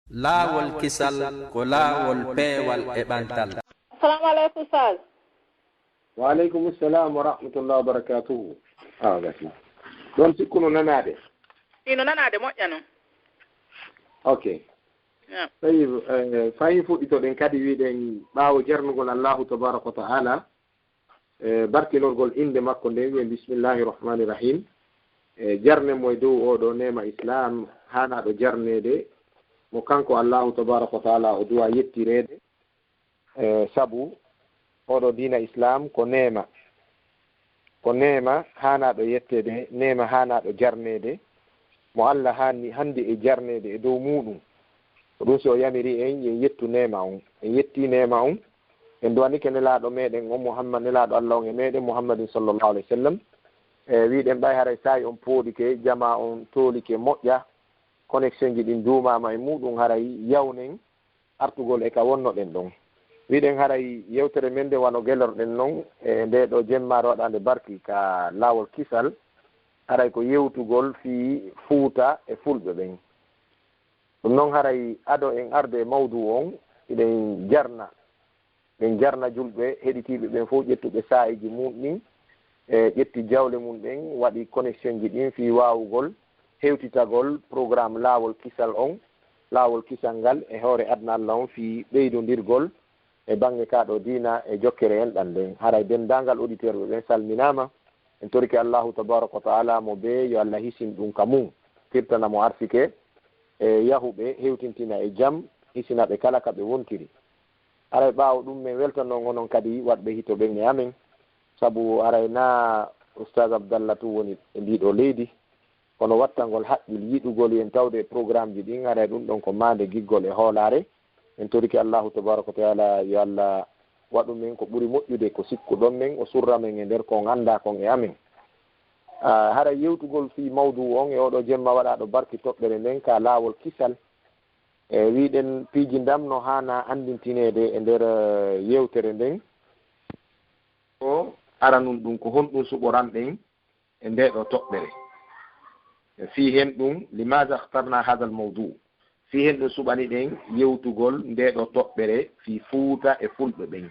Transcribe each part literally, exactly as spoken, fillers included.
Laawol kisal ko laawol peewal e ɓantal. Assalamu aleykum, Oustaz. Wa aleykum salam wa rahmatullahi wa barakatuhu. Awa gasi. Ɗon sikkuno nanaade. Ino nanaade moƴƴa noon. Ok. Tawi fayin fuɗɗitoɗen kadi wiɗen ɓaawo jarnugol Allahu tabaraka wa ta'ala, e barkinorgol innde makko nden, wi'en bismillahi rahmani rahim. E jarnen mo e dow oɗo neema Islam haanaaɗo jarneede, mo kanko Allahu tabaraka wa ta'ala o duwa yettireede. E sabu oɗo diina Islam ko neema, ko neema haanaaɗo yetteede, neema haanaaɗo jarneede, mo Allah haanni hannde e jarneede e dow muuɗum. Ko ɗum si o yamiri en, yo en yettu neema on. En yettii neema on, en duwanike nelaaɗo meeɗen on Muhammad, nelaaɗo Allah on e meeɗen Muhammadin sallallahu alayhi wa sallam. E wiɗen ɓay haray saa'i on pooɗike, jamaa on toolike moƴƴa, connexion ji ɗin duumaama e muuɗum, haray yawnen artugol e ka wonnoɗen ɗon. Wiɗen haray yewtere men nde wano gelorɗen non e nde ɗo jemmaare waɗaande barki ka laawol kisal, haray ko yewtugol fii Fuuta e Fulɓe ɓen. Ɗum noon haray ado en arde e mawduu on, hiɗen jarna, ɗen jarna julɓe heɗitiiɓe ɓen fof ƴettuɓe saa'iiji mum ɗin e ƴetti jawle mum ɗen, waɗi connexion ji ɗin fii waawugol hewtitagol programme laawol kisal on, laawol kisal ngal e hoore aduna Allah on fii ɓeydondirgol e bannge kaa ɗo diina e jokkere enɗan nden. Haray denndaangal auditeur ɓe ɓen salminaama. En torike Allahu tabaraka wa ta'ala mo bee yo Allah hisin ɗum ka mum, firtana mo arsike e yahuɓe hewtintina e jam, hisina ɓe kala ka ɓe wontiri. Haray ɓaawo ɗum men weltanon onon kadi waɗɓe hito ɓen e amen, sabu haray naa Ustaaz Abdallah tun woni e ndii ɗoo leydi, kono wattangol haqqil yiɗugol yen tawde e programmeji ɗin, haray ɗum ɗon ko maande giggol e hoolaare. En torike Allahu tabaraka wa ta'ala yo Allah waɗu men ko ɓuri moƴƴude ko sikkuɗon men, o surra men e nder ko on anndaa kon e amen. Ah, haray yewtugol fii mawduu on e oɗo jemma waɗaaɗo barki toɓɓere nden ka laawol kisal. E wiɗen piiji ndam no haana anndintineede e nder, eh, yewtere nden. Ko aranun ɗum ko honɗum suɓoranɗen e ndee ɗoo toɓɓere. E fii hen ɗum, limaza ikhtarna hadha al-mawdu? Fii hen ɗum suɓaniɗen yewtugol ndee ɗoo toɓɓere fii Fuuta e Fulɓe ɓen.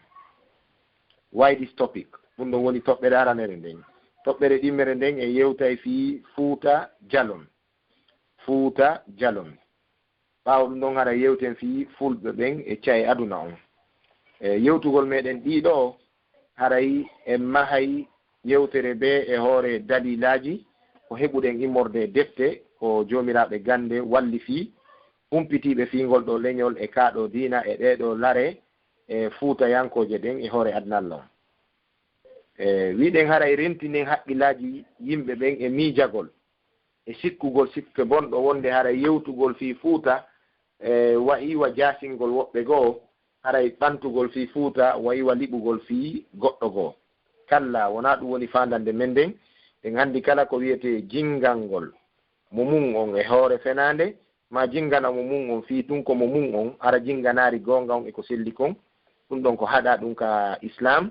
Why this topic? Ɗum ɗon woni toɓɓere aranere nden. Toɓɓere ɗimmere nden e yewtay fii Fuuta Jalon. Fuuta Jalon. Ɓaawo ɗum ɗon haray yewten fii Fulɓe ɓen e ca'e aduna on. E yewtugol meɗen ɗii ɗoo, haray en mahay yewtere bee e hoore daliilaaji ko heɓuɗen immorde e defte ko joomiraaɓe gannde walli fii humpitiiɓe fii ngol ɗoo leñol e kaa ɗoo diina e ɗee ɗoo lare e fuutayankooje ɗen e hoore aduna Allah on. E wiɗen haray rentinen haqqillaaji yimɓe ɓen e miijagol e sikkugol sikke bonɗo wonde haray yewtugol fii Fuuta e wa'i wa jaasingol woɓɓe goo, haray ɓantugol fii Fuuta wa'i wa liɓugol fii goɗɗo goo. Kalla, wonaa ɗum woni faandannde men nden. En anndi kala ko wi'etee jinngangol mo mum on e hoore fenaande, maa jinngana mo mum on fii tun ko mo mum on, hara jinnganaari goonga on e ko selli kon. Ɗum ɗon ko haɗaa ɗum ka Islaam.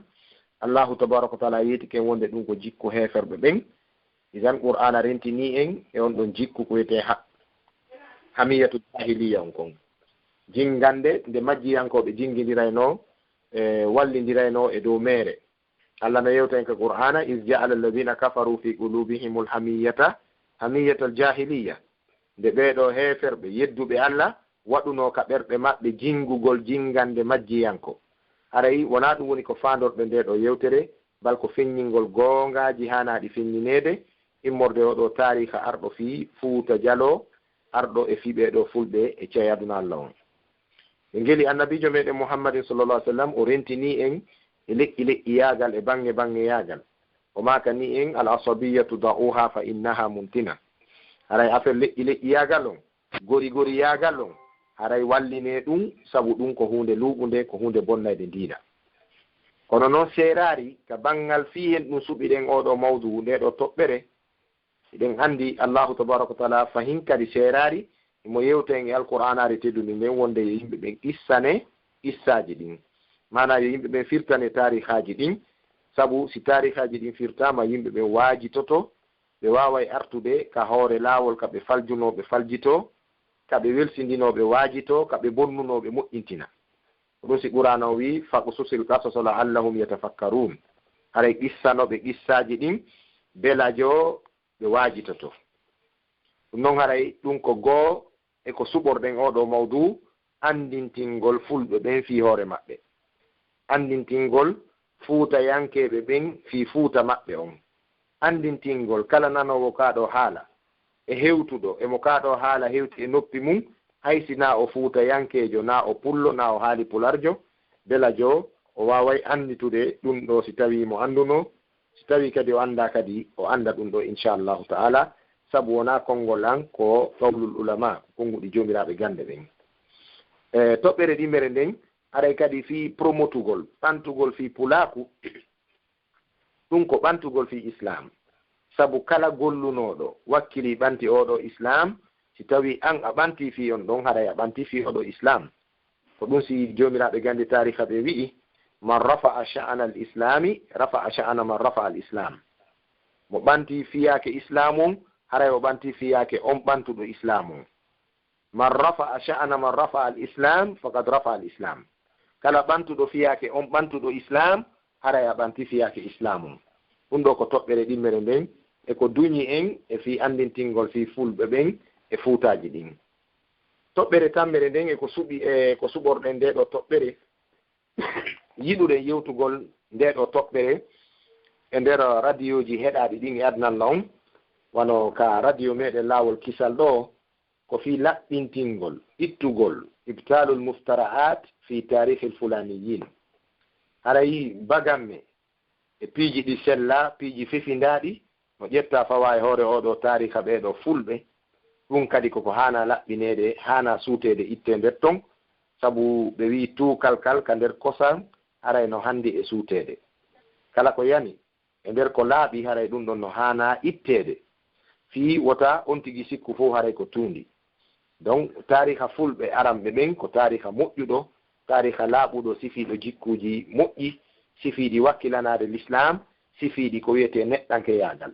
Allaahu tabaaraka wa ta'aalaa yeetike en wonde ɗum ko jikku heeferɓe ɓen. Idan Qur'aana rentinii en e on ɗon jikku ko wi'etee ha-, hamiyyatu jaahiliyya on kon. Jinngande nde majjiyankooɓe jinngindiraynoo, e wallindiraynoo e dow meere. Allah no yewta en ka Qur'aana, "Iz ja'ala alladhina kafaru fi qulubihimul hamiyyata, hamiyyatal jaahiliyya." Nde ɓee ɗoo heeferɓe yedduɓe Allah waɗunoo ka ɓerɗe maɓɓe jinngugol jinngande majjiyanko. Haray wonaa ɗum woni ko faandorɗen ndee ɗoo yewtere, bal ko feññingol goongaaji haanaaɗi feññineede, immorde oo ɗoo taariika arɗo fii Fuuta Jaloo, arɗo e fii ɓee ɗoo Fulɓe e ca'e aduna Allah on. Ɓe ngeli Annabiijo meɗen Muhammadin sallallahu alaihi wasallam, o rentinii en e leƴƴi leƴƴiyaagal e baŋŋe baŋŋeyaagal. O maakanii en, "Al asabiyyatu da'uha fa innaha muntina." Haray affaire leƴƴi leƴƴiyaagal on, gori goriyaagal on, haray wallinee ɗum, sabu ɗum ko huunde luuɓunde, ko huunde bonnayde diina. Kono non seeraari ka banngal fii hen ɗum suɓiɗen oo ɗoo mawduu, ndee ɗoo toɓɓere, hiɗen anndi Allaahu tabaaraka wa ta'aalaa fahin kadi seeraari himo yewta en e Alqur'aanaare teddunde nden wonde yo yimɓe ɓen qissane qissaaji ɗin. Maanaa yo yimɓe ɓen firtane taarikhaaji ɗin, sabu si taarikhaaji ɗin firtaama, yimɓe ɓen waajitoto, ɓe waaway artude ka hoore laawol ka ɓe faljunoo ɓe faljitoo, ka ɓe welsindinoo ɓe waajitoo, ka ɓe bonnunoo ɓe moƴƴintina. Ko ɗum si Qur'aana on wi'i, "Faqsusil qasasa la'allahum yatafakkarun." Haray qissano ɓe qissaaji ɗin, belajo ɓe waajitoto. Ɗum non haray ɗum ko goo e ko suɓorɗen oo ɗoo mawduu, anndintingol fulɓe ɓen fii hoore maɓɓe. Anndintingol fuutayankeeɓe ɓen fii fuuta maɓɓe on. Anndintingol kala nanoowo kaa ɗoo haala, e hewtuɗo e mo kaa ɗoo haala hewti e noppi mum, hay si naa o fuutayankeejo, naa o pullo, naa o haali pularjo, belajo o waaway annditude ɗum ɗoo si tawii mo anndunoo, si tawii kadi o anndaa kadi o annda ɗum ɗoo, inchallahu ta'ala, sabu wonaa konngol an, ko qawlul ulama, ko konnguɗi joomiraaɓe gannde ɓen. E toɓɓere ɗimmere nden, haray kadi fii promotugol, ɓantugol fii pulaaku, ɗum ko ɓantugol fii Islaam. Sabu kala gollunooɗo wakkilii ɓanti oo ɗoo Islaam, si tawii an a ɓantii fii on ɗon, haray a ɓantii fii oo ɗoo Islaam. Ko ɗum si joomiraaɓe gannde taariika ɓe wi'i, "Man rafa'a sha'ana al-Islami, rafa'a sha'ana man rafa'a al-Islam." Mo ɓantii fiyaake Islaam on, haray o ɓantii fiyaake on ɓantuɗo Islaam on. "Man rafa'a sha'ana man rafa'a al-Islam, faqad rafa'a al-Islam." Kala ɓantuɗo fiyaake on ɓantuɗo Islaam, haray a ɓantii fiyaake Islaam on. Ɗum ɗoo ko toɓɓere ɗimmere nden, e ko duñi en e fii anndintingol fii fulɓe ɓen e fuutaaji ɗin. Toɓɓere tammere nden e ko suɓi, e ko suɓorɗen ndee ɗoo toɓɓere, yiɗuɗen yewtugol ndee ɗoo toɓɓere e nder radiyooji heɗaaɗi ɗin e aduna on, wano ka radiyo meɗen Laawol Kisal ɗoo, ko fii laɓɓintingol, ittugol, ibtaalul muftara'at fii taarikhil fulaniyin. Haray bagamme e piiji ɗi sella, piiji fefindaaɗi, no ƴettaa fawaa e hoore oo ɗoo taariika ɓee ɗoo fulɓe. Ɗum kadi koko haanaa laɓɓineede, haanaa suuteede, ittee nder ton, sabu ɓe wi'i tuukal kal ka nder kosam, haray no hanndi e suuteede. Kala ko yani e nder ko laaɓi, haray ɗum ɗon no haanaa itteede, fii wota on tigi sikku fow haray ko tuundi. Donc, taariika fulɓe aranɓe ɓen ko taariika moƴƴuɗo, taariika laaɓuɗo, sifiiɗo jikkuuji moƴƴi, sifiiɗi wakkilanaade Lislaam, sifiiɗi ko wi'etee neɗɗankeyaagal.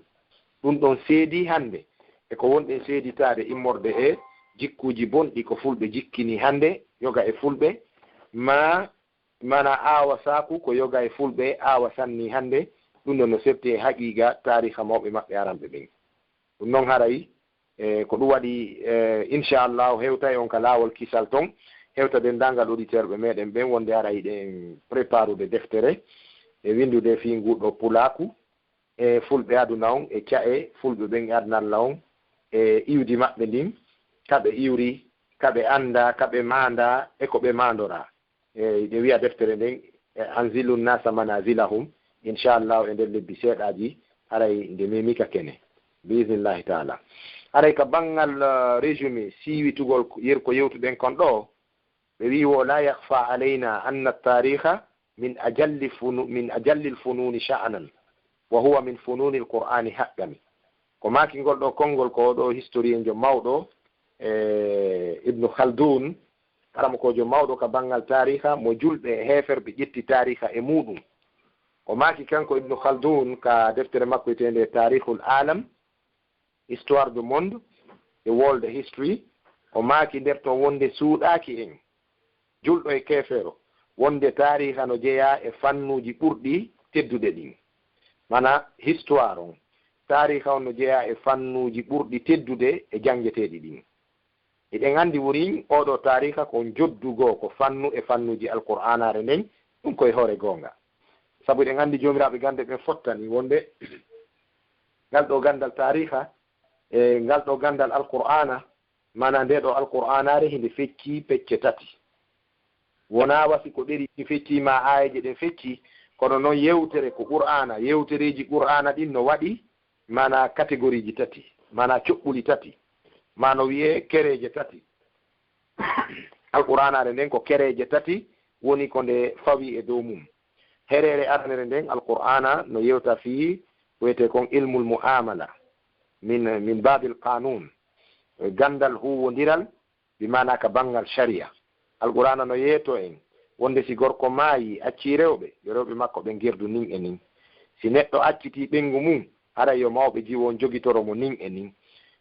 Ɗum ɗon seedii hannde e ko wonɗen seeditaade immorde e jikkuuji bonɗi ko fulɓe jikkini hannde, yoga e fulɓe, maa, maanaa aawa saaku ko yoga e fulɓe aawa sanni hannde, ɗum ɗon no sefti e haqiiqa taariika mawɓe maɓɓe aranɓe ɓen. Ɗum non haray, e, ko ɗum waɗi, e, inchallahu, hewtay on ka Laawol Kisal ton, hewta denndaangal auditeur ɓe meɗen ɓen, wonde haray hiɗen préparude deftere e winndude fii ngu ɗoo pulaaku, e fulɓe aduna on, e ca'e fulɓe ɓen e aduna Alla on, e iwdi maɓɓe ndin, ka ɓe iwri, ka ɓe anndaa, ka ɓe maandaa, e ko ɓe maandoraa. E, hiɗen wi'a deftere nden, e, "Anzilu nnasa manazilahum." Inchallahu, e nder lebbi seeɗaaji, haray nde memi ka kene. Bi iznillahi taala. Haray ka banngal, eh, résumé, siiwitugol ko, yer ko yewtuɗen kon ɗoo, ɓe wi'i, "Wa la yakhfa alayna anna at-tarikha min ajalli funu-, min ajallil fununi sha'nan, wa huwa min fununil Qur'ani haqqan." Ko maaki ngol ɗoo konngol ko oo ɗoo historien jo mawɗo, e, Ibnu Khaldun, karamokoojo mawɗo ka banngal taariika, mo julɓe e heeferɓe ƴetti taariika e muuɗum. O maaki kanko Ibnu Khaldun ka deftere makko wi'eteende Taarikhul Alam, Histoire du Monde, The World History, o maaki nder ton wonde suuɗaaki en, julɗo e keefeero, wonde taariika no jeyaa e fannuuji ɓurɗi teddude ɗin. Maanaa, histoire on, taariika on no jeyaa e fannuuji ɓurɗi teddude e janngeteeɗi ɗin. Hiɗen anndi wurin oo ɗoo taariika ko joddu goo ko fannu e fannuuji Alqur'aanaare nden, ɗum ko e hoore goonga. Sabu hiɗen anndi joomiraaɓe gannde ɓen fottani wonde ngal ɗoo ganndal taariika e ngal ɗoo ganndal Alqur'aana, maanaa ndee ɗoo Alqur'aanaare, hinde feccii pecce tati. Wonaa wa si ko ɗeri ɗin feccii maa aayeeje ɗen feccii, kono non yewtere ko Qur'aana, yewtereeji Qur'aana ɗin no waɗi maanaa kategoriiji tati, maanaa coɓɓuli tati, maa no wi'ee kereeje tati. Alqur'aanaare nden ko kereeje tati woni ko nde fawii e dow mum. Hereere aranere nden, Alqur'aana no yewta fii ko wi'etee kon ilmul mu'amala, min, min baabil qanun, ganndal huuwondiral, bi maanaa ka banngal shari'a. Alqur'aana no yeetoo en wonde si gorko maayii, accii rewɓe, yo rewɓe makko ɓen gerdu nin e nin. Si neɗɗo accitii ɓeyngu mum, haray yo mawɓe jiwo on jogitoro mo nin e nin.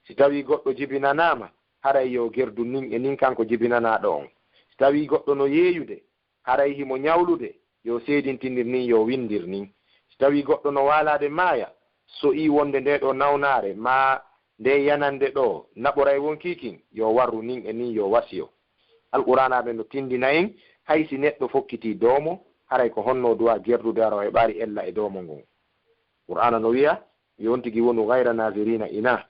Si tawii goɗɗo jibinanaama, haray yo gerdu nin e nin kanko jibinanaaɗo on. Si tawii goɗɗo no yeeyude, haray himo ñawlude, yo seedintindir nin, yo winndir nin. Si tawii goɗɗo no waalaade maaya, so'ii wonde ndee ɗoo nawnaare maa ndee yanande ɗoo naɓoray wonkii kin, yo warru nin e nin, yo wasiyo. Alqur'aanaare no tinndina en, hay si neɗɗo fokkitii doomo, haray ko honno duwaa gerdude hara o heɓaali ella e doomo ngon? Qur'aana no wi'a, yo on tigi wonu gayra naaziriina inaa.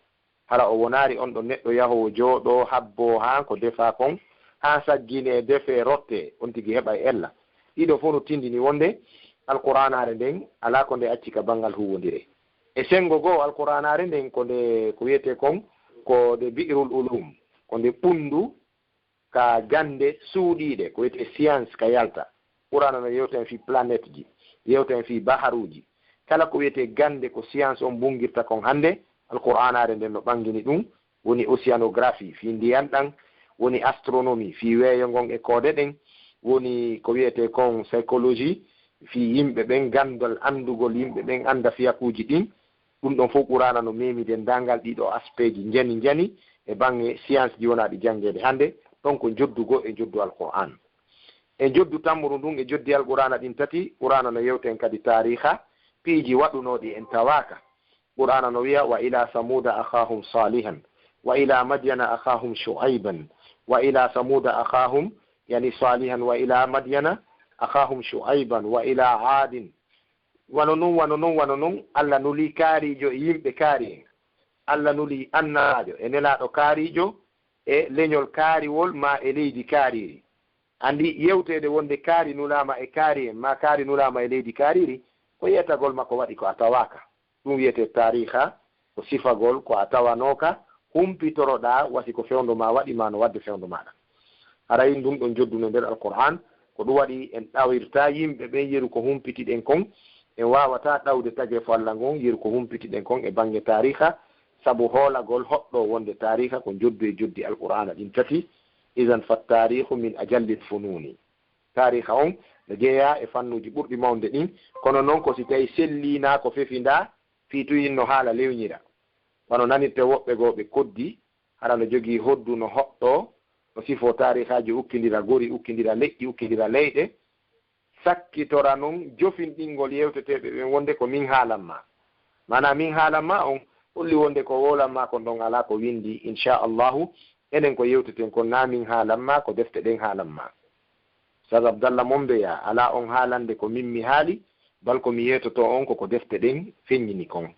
Hara o wonaali on ɗon neɗɗo yahoowo jooɗoo habboo haa ko defaa kon, haa sagginee, defee, rottee, on tigi heɓay ella. Ɗiɗo fow no tinndini wonde Alqur'aanaare nden alaa ko nde acci ka banngal huuwondire. E senngo goo, Alqur'aanaare nden ko nde, ko wi'etee kon, ko nde bi'rul ulum, ko nde ɓunndu ka gannde suuɗiiɗe, ko wi'etee science ka yalta. Qur'aana no yewta en fii planetji, yewta en fii baharuuji. Kala ko wi'etee gannde ko science on bunngirta kon hannde, Alqur'aanaare nden no ɓanngini ɗum, woni océanographie, fii ndiyan ɗan, woni astronomie, fii weeyo ngon e koode ɗen, woni ko wi'etee kon psychologie, fii yimɓe ɓen, ganndal anndugol yimɓe ɓen, annda fiyakuuji ɗin. Ɗum ɗon fow Qur'aana no meemi denndaangal ɗiɗo aspeeji njani njani e baŋŋe science ji wonaa ɗi janngeede hannde, ɗon ko njoddu goo e njoddu Alqur'aan. E njoddu tammuru ndun e joddi Alqur'aana ɗin tati, Qur'aana no yewta en kadi taariiha piiji waɗunooɗi en tawaaka. Qur'aana no wi'a, "Wa ila Samuuda akhaahum Saalihan, wa ila Madyana akhaahum Shu'ayban, wa ila Samuuda akhaahum, yani Saalihan, wa ila Madyana akhaahum Shu'ayban, wa ila Aadin." Wano non, wano non, wano non, Alla nulii kaariijo e yimɓe kaari en. Alla nulii annabaajo e nelaaɗo kaariijo e leñol kaariwol maa e leydi kaariiri. Anndi yewteede wonde kaari nulaama e kaari en, maa kaari nulaama e leydi kaariiri, ko yeetagol makko waɗi ko a tawaaka. Ɗum wiyetee taariiha, ko sifagol ko a tawanooka, humpitoroɗaa wasi ko fewndo maa waɗi maa no waɗde fewndo maaɗa. Haray ndun ɗon njoddu no nder Alqur'aan, ko ɗum waɗi en ɗawirtaa yimɓe ɓen yeru ko humpitiɗen kon, en waawataa ɗawde tageefo Alla ngon yeru ko humpitiɗen kon e bannge taariiha, sabu hoolagol hoɗɗo wonde taariiha ko njoddu e joddi Alqur'aana ɗin tati, izan fa taariihu min ajallil funuuni. Taariiha on no jeyaa e fannuuji ɓurɗi mawnude ɗin, kono non ko si tawii sellii naa ko fefindaa, fii tun hinno haala lewñira. Wano nanirte woɓɓe goo ɓe koddi, hara no jogii hoddu no hoɗɗoo, no sifoo taariihaaji ukkindira gori, ukkindira leƴƴi, ukkindira leyɗe, sakkitora non jofinɗingol yewteteeɓe ɓen wonde ko min haalan maa. Maanaa min haalan maa on holli wonde ko wowlan maa kon ɗon alaa ko winndii, inchaa Allaahu, enen ko yewteten kon naa min haalan maa, ko defte ɗen haalan maa. Ustaaz Abdallah Mombeya, alaa on haalande ko min mi haali, bal ko mi yeetotoo on ko ko defte ɗen feññini kon.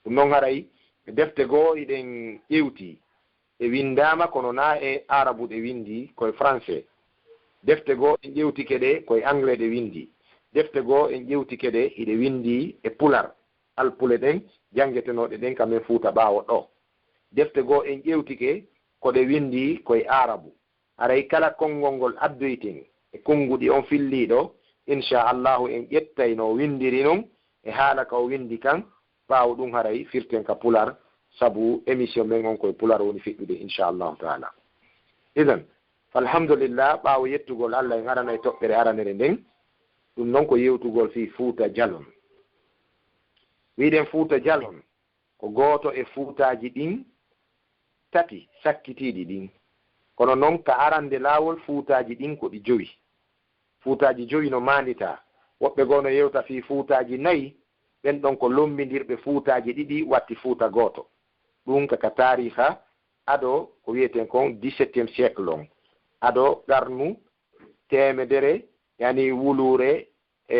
Ɗum non haray defte goo hiɗen ƴewti, ɗe winndaama kono naa e aarabu ɗe winndii, ko e français. Defte goo en ƴewtike ɗe ko e anglais ɗe winndii. Defte goo en ƴewtike ɗe hiɗe winndii e pular, alpule ɗen janngetenooɗe ɗen ka men Fuuta ɓaawo ɗoo. Defte goo en ƴewtike ko ɗe winndii ko e aarabu. Haray kala konngol ngol addoyten e konnguɗi on filliiɗo, inchaa Allaahu en ƴettay no o winndiri non e haala ka o winndi kan, ɓaawo ɗum haray firten ka pular, sabu émission men on ko e pular woni feƴƴude, inchaa Allaahu taala. Idan, falhamdulillah, ɓaawo yettugol Alla en arana e toɓɓere aranere nden, ɗum non ko yewtugol fii Fuuta Jalon. Wiɗen Fuuta Jalon, ko gooto e fuutaaji ɗin tati sakkitiiɗi ɗin. Kono non ka arande laawol fuutaaji ɗin ko ɗi jowi. Fuutaaji jowi no maanditaa. Woɓɓe goo no yewta fii fuutaaji nayi, ɓen ɗon ko lommbindirɓe fuutaaji ɗiɗi watti fuuta gooto. Ɗum ka, ka taariiha ado ko wiyeten kon dix-septième siècle on. Ado qarnu teemedere, yani wuluure e,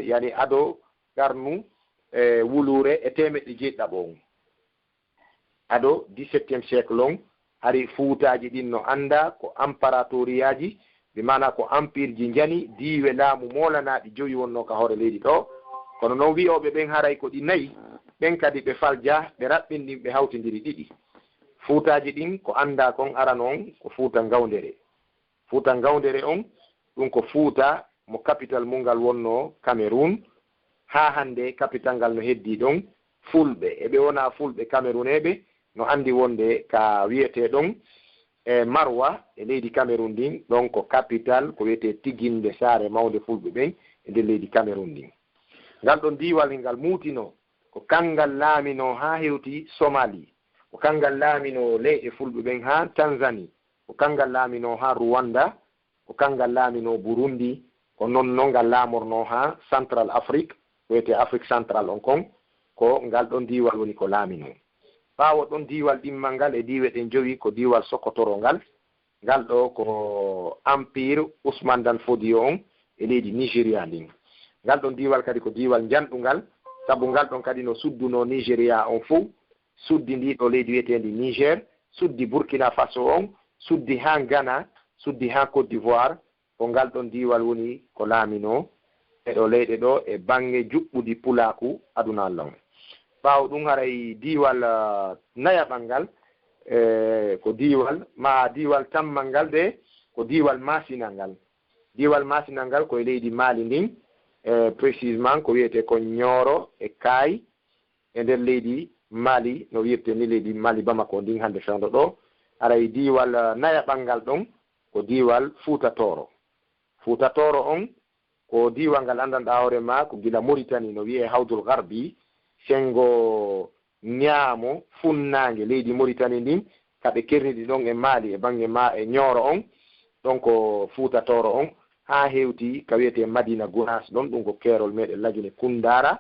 yani ado qarnu, e, wuluure e teemeɗɗe jeeɗiɗaɓo on. Ado dix-septième siècle on, hari fuutaaji ɗin no anndaa ko amparatoriyaaji, bi maanaa ko empire ji njani, diiwe laamu moolanaaɗi jowi wonnoo ka hoore leydi ɗoo. Kono non wi'ooɓe ɓen haray ko ɗi nayi, ɓen kadi ɓe falja, ɓe raɓɓinɗin, ɓe hawtindiri ɗiɗi. Fuutaaji ɗin ko anndaa kon arano on ko Fuuta Ngawndere. Fuuta Ngawndere on, ɗum ko Fuuta mo kapital mun ngal wonnoo Cameroun. Haa hannde kapital ngal no heddii ɗon. Fulɓe e ɓe wonaa Fulɓe, Kameruneeɓe, no anndi wonde ka wiyetee ɗon e Marwa e leydi Kamerun ndin, ɗon ko kapital ko wiyetee Tiginde, saare mawnde Fulɓe ɓen e nder leydi Kamerun ndin. Ngal ɗon diiwal ngal muutinoo, ko kanngal laaminoo haa hewti Somali. Ko kanngal laaminoo leyɗe fulɓe ɓen haa Tanzanie. Ko kanngal laaminoo haa Rwanda. Ko kanngal laaminoo Burundi. Ko noon noon ngal laamornoo haa Central Afrique, ko wiyetee Afrique Central on kon, ko ngal ɗon diiwal woni ko laaminoo. Ɓaawo ɗon diiwal ɗimmal ngal e diiwe ɗen jowi ko diiwal Sokotoro ngal, ngal ɗo ko Empire Ousmane Dan Fodio on e leydi Nigeria ndin. Ngal ɗon diiwal kadi ko diiwal njanɗungal, sabu ngal ɗon kadi no suddunoo Nigeria on fow, suddi ndi ɗo leydi wiyeteendi Niger, suddi Burkina Faso on, suddi haa Ghana, suddi haa Côte d'Ivoire, ko ngal ɗon diiwal woni ko laaminoo e ɗo leyɗe ɗo e bannge juɓɓudi pulaaku aduna Allah on. Ɓaawo ɗum haray diiwal, ah, nayaɓal ngal, eh, ko diiwal, ma diiwal tammal ngal de, ko diiwal maasinal ngal. Diiwal maasinal ngal ko e leydi Mali ndin, eh, précisément ko wiyetee ko Nioro e Kayes, e nder leydi Mali, no wiyetee ni leydi Mali Bamako ndin hannde fewndo ɗo. Haray diiwal, eh, nayaɓal ngal ɗon ko diiwal Fuuta Tooro. Fuuta Tooro on ko diiwal ngal anndanɗaa hoore maa ko gila Mauritanie no wiyee Hawdul Garbi, senngo ñaamo funnaange leydi Mauritanie ndin, ka ɓe kerniɗi ɗon e Mali e bannge ma e Nioro on, ɗon ko Fuuta Tooro on, haa hewti ka wiyetee Madina Gounass ɗon, ɗum ko keerol meɗen Lagine Kundara,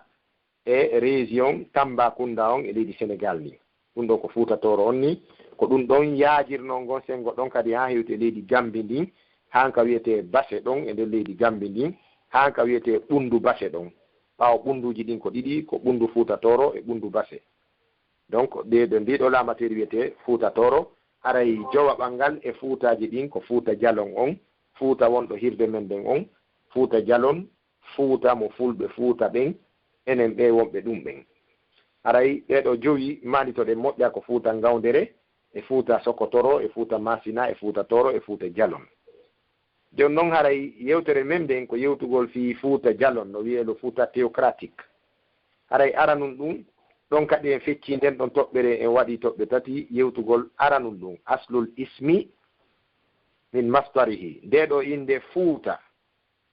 e région Tambacounda on e leydi Sénégal ndin. Ɗum ɗo ko Fuuta Tooro on ni, ko ɗum ɗon yaajirnoo ngon senngo ɗon kadi haa hewti e leydi Gambie ndin, haa ka wiyetee Basse ɗon e nder leydi Gambie ndin, haa ka wiyetee Ɓunndu Basse ɗon. Ɓaawo ɓunnduuji ɗin ko ɗiɗi, ko Ɓunndu Fuuta Tooro e Ɓunndu Basse. Donc, ɗee ɗo, ndii ɗo laamateeri wiyetee Fuuta Tooro, haray jowaɓal ngal e fuutaaji ɗin ko Fuuta Jalon on, Fuuta wonɗo hirde men ndin on, Fuuta Jalon, Fuuta mo Fulɓe Fuuta ɓen, enen ɓee wonɓe ɗum ɓen. Haray ɗee ɗo jowi maalitoɗen moƴƴa ko Fuuta Ngawndere, e Fuuta Sokotoro, e Fuuta Maasina, e Fuuta Tooro, e Fuuta Jalon. Jooni non haray yewtere men nden ko yewtugol fii Fuuta Jalon, no wiyee le Fuuta théocratique. Haray aranun ɗum, ɗon kadi en feccii nden ɗon toɓɓere, en waɗii toɓɓe tati yewtugol aranun ɗum, aslul ismi min masdarihi. Ndee ɗoo innde Fuuta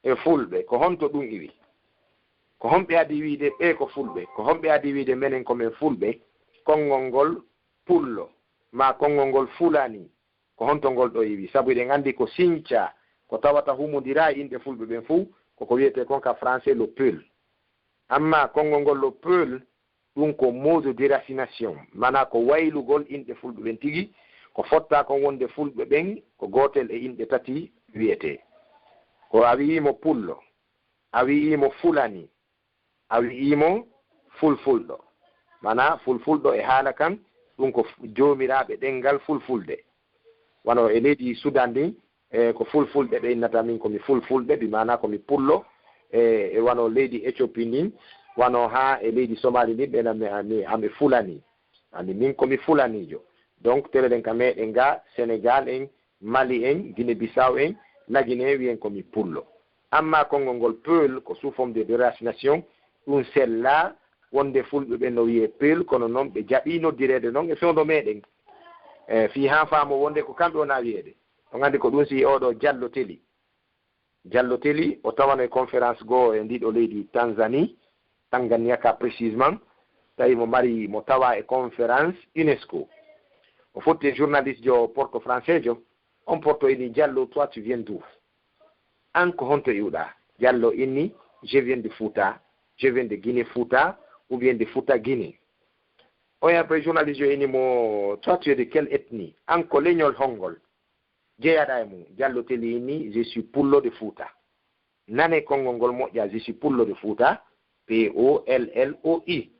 e Fulɓe, ko honto ɗum iwi? Ko honɓe adii wiide ɓee ko Fulɓe? Ko honɓe adii wiide menen ko men Fulɓe? Konngol ngol Pullo, maa konngol ngol Fulani, ko honto ngol ɗoo iwi? Sabu eɗen anndi ko Sinca, ko tawata humondiraa e inɗe Fulɓe ɓen fow, ko ko wiyetee kon ka français le Peul. Amma konngol ngol le Peul, ɗum ko mot de déracination, maanaa ko waylugol inɗe Fulɓe ɓen tigi, ko fottaa kon wonde Fulɓe ɓen ko gootel e inɗe tati wiyetee. Ko a wi'ii mo Pullo, a wi'ii mo Fulani, a wi'ii mo Fulfulɗo. Maanaa Fulfulɗo e haala kan, ɗum ko f-, joomiraaɓe ɗemngal Fulfulde. Wano e leydi Sudan ndin, e ko Fulfulɓe ɓe innata min ko mi Fulfulɓe, bi maanaa ko mi Pullo, e, e wano leydi Éthiopie ndin, wano haa e leydi Somali ndin, ɓe na mi, mi, ami Fulani. Ani min ko mi Fulaniijo. Donc, tele ɗen ka meɗen ga, Sénégal en, Mali en, Guinée Bissau en, la Guinée, wiyen ko mi Pullo. Amma konngol ngol Peul ko sous forme de déracination, ɗum sella wonde Fulɓe ɓen no wiyee Peul, kono noon ɓe jaɓii noddireede noon e fewndo meɗen. E fii haa faamo wonde ko kamɓe wona wiyeede. On anndi ko ɗum si oɗo Jallo Teli. Jallo Teli, o tawano e conférence goo e ndiɗo leydi Tanzanie, Tanganyika précisément, tawi mo mari, mo tawa e conférence UNESCO. O fotti e journaliste jo porto français jo, on porto ini Jallo, toi tu viens d'où? An ko honto iwɗa? Jallo inni, je viens de Futa, je viens de Guinée Futa, ou bien de Futa Guinée. Oya après journaliste jo ini mo, toi tu es de quelle ethnie? An ko leñol hongol jeyaɗa e mum? Jallo Teli inni, je suis Pullo de Futa. Nane konngol ngol moƴƴa, je suis Pullo de Futa, P O L L O I.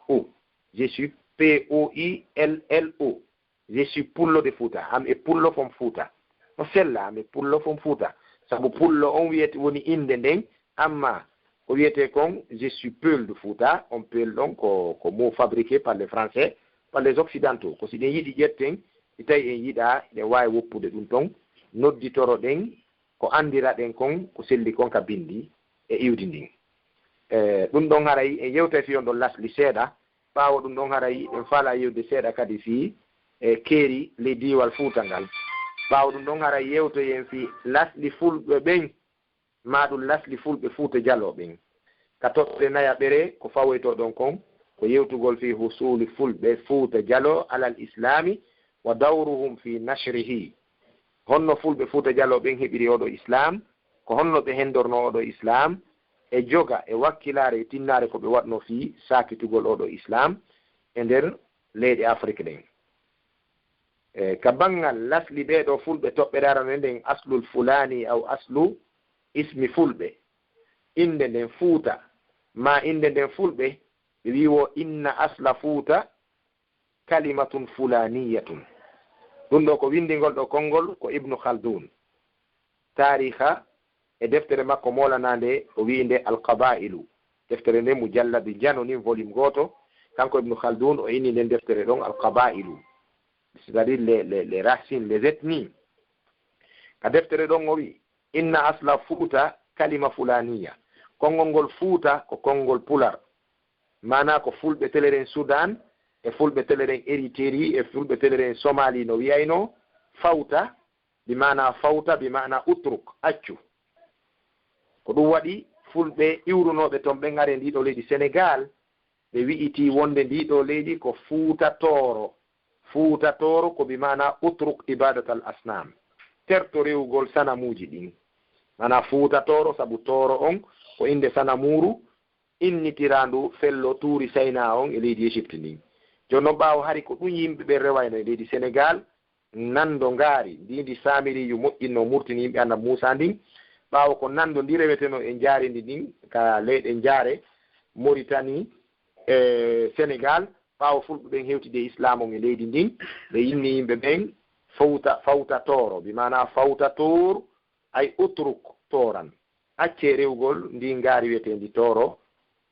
O, je suis P O I L L O. Je suis Pullo de Futa, am e Pullo from Futa. No sella, am e Pullo from Futa. Sabu Pullo on wiyete woni innde nden, amma ko wiyetee kon, je suis Peul de Futa, on Peul ɗon ko, ko mot fabriqué par les Français, par les Occidentaux. Ko si ɗen yiɗi ƴetten, si tawi en yiɗaa, ɗen waawi woppude ɗum ton, nodditoro ɗen ko anndiraɗen kon, ko selli kon ka binndi e iwdi ndin. E, ɗum ɗon haray en yewtay fii on ɗon lasli seeɗa. Ɓaawo ɗum ɗon haray en faalaa yewde seeɗa kadi fii, e, keeri ley diiwal Fuuta ngal. Ɓaawo ɗum ɗon haray yewtoyen fii lasli Fulɓe ɓen, maa ɗum lasli Fulɓe Fuuta Jaloo ɓen. Ka toɓɓere nayaɓere ko fawoytoo ɗon kon, ko yewtugol fii husuuli Fulɓe Fuuta Jaloo alal Islaami wa dawruhum fii nashrihi. Honno Fulɓe Fuuta Jaloo ɓen heɓiri oo ɗoo Islaam? Ko honno ɓe hendornoo oo ɗoo Islaam? E joga, e wakkilaare, e tinnaare ko ɓe waɗnoo fii saakitugol oo ɗoo Islaam e nder leyɗe Afrik ɗen. E, ka banngal lasli ɓee ɗoo Fulɓe toɓɓere arano nden, aslul fulaani aw aslu ismi Fulɓe, innde nden Fuuta, maa innde nden Fulɓe, ɓe wi'i wo inna asla Fuuta kalimatun fulaniyatun. Ɗum ɗoo ko winndingol ɗoo konngol ko Ibnu Khaldun. Taariha e deftere makko moolanaande o wi'i nde Al-Qaba'ilu. Deftere nden mujalladi njano nin volume gooto. Kanko Ibnu Khaldun o inni nden deftere ɗon Al-Qaba'ilu. C'est-à-dire les, les, les racines, les ethnies. Ka deftere ɗon o wi'i, inna asla Fuuta kalima fulaniya. Konngol ngol Fuuta ko konngol Pular. Maanaa ko Fulɓe teleren Sudan, e Fulɓe teleren Eriteri, e Fulɓe teleren Somali no wi'ayno, fawta, bi maanaa fawta, bi maanaa utruk, accu. Ko ɗum waɗi Fulɓe iwrunooɓe ton ɓen ari e ndii ɗoo leydi Senegaal, ɓe wi'itii wonde ndii ɗoo leydi ko Fuuta Tooro. Fuuta Tooro ko bi maanaa utruk ibadatal asnam. Terto rewugol sanamuuji ɗin. Maanaa Fuuta Tooro, sabu Tooro on ko innde sanamuuru innitiraandu fello Tuuri Saynaa on e leydi Égypte ndin. Jooni non ɓaawo hari ko ɗum yimɓe ɓen rewayno e leydi Senegaal, nanndo ngaari, ndi ndi Saamiriiyu moƴƴinnoo murtini yimɓe Annabi Muusaa ndin. Ɓaawo ko nanndo ndi rewetenoo e njaareendi ndin ka leyɗe Njaare, Moritani, e Senegaal, ɓaawo Fulɓe ɓen hewtidi e Islaam on e leydi ndin, ɓe inni yimɓe ɓen fawta, fawta Tooro, bi maanaa fawta Toor, ay utruk Tooran. Accee rewugol ndii ngaari wi'eteendi Tooro,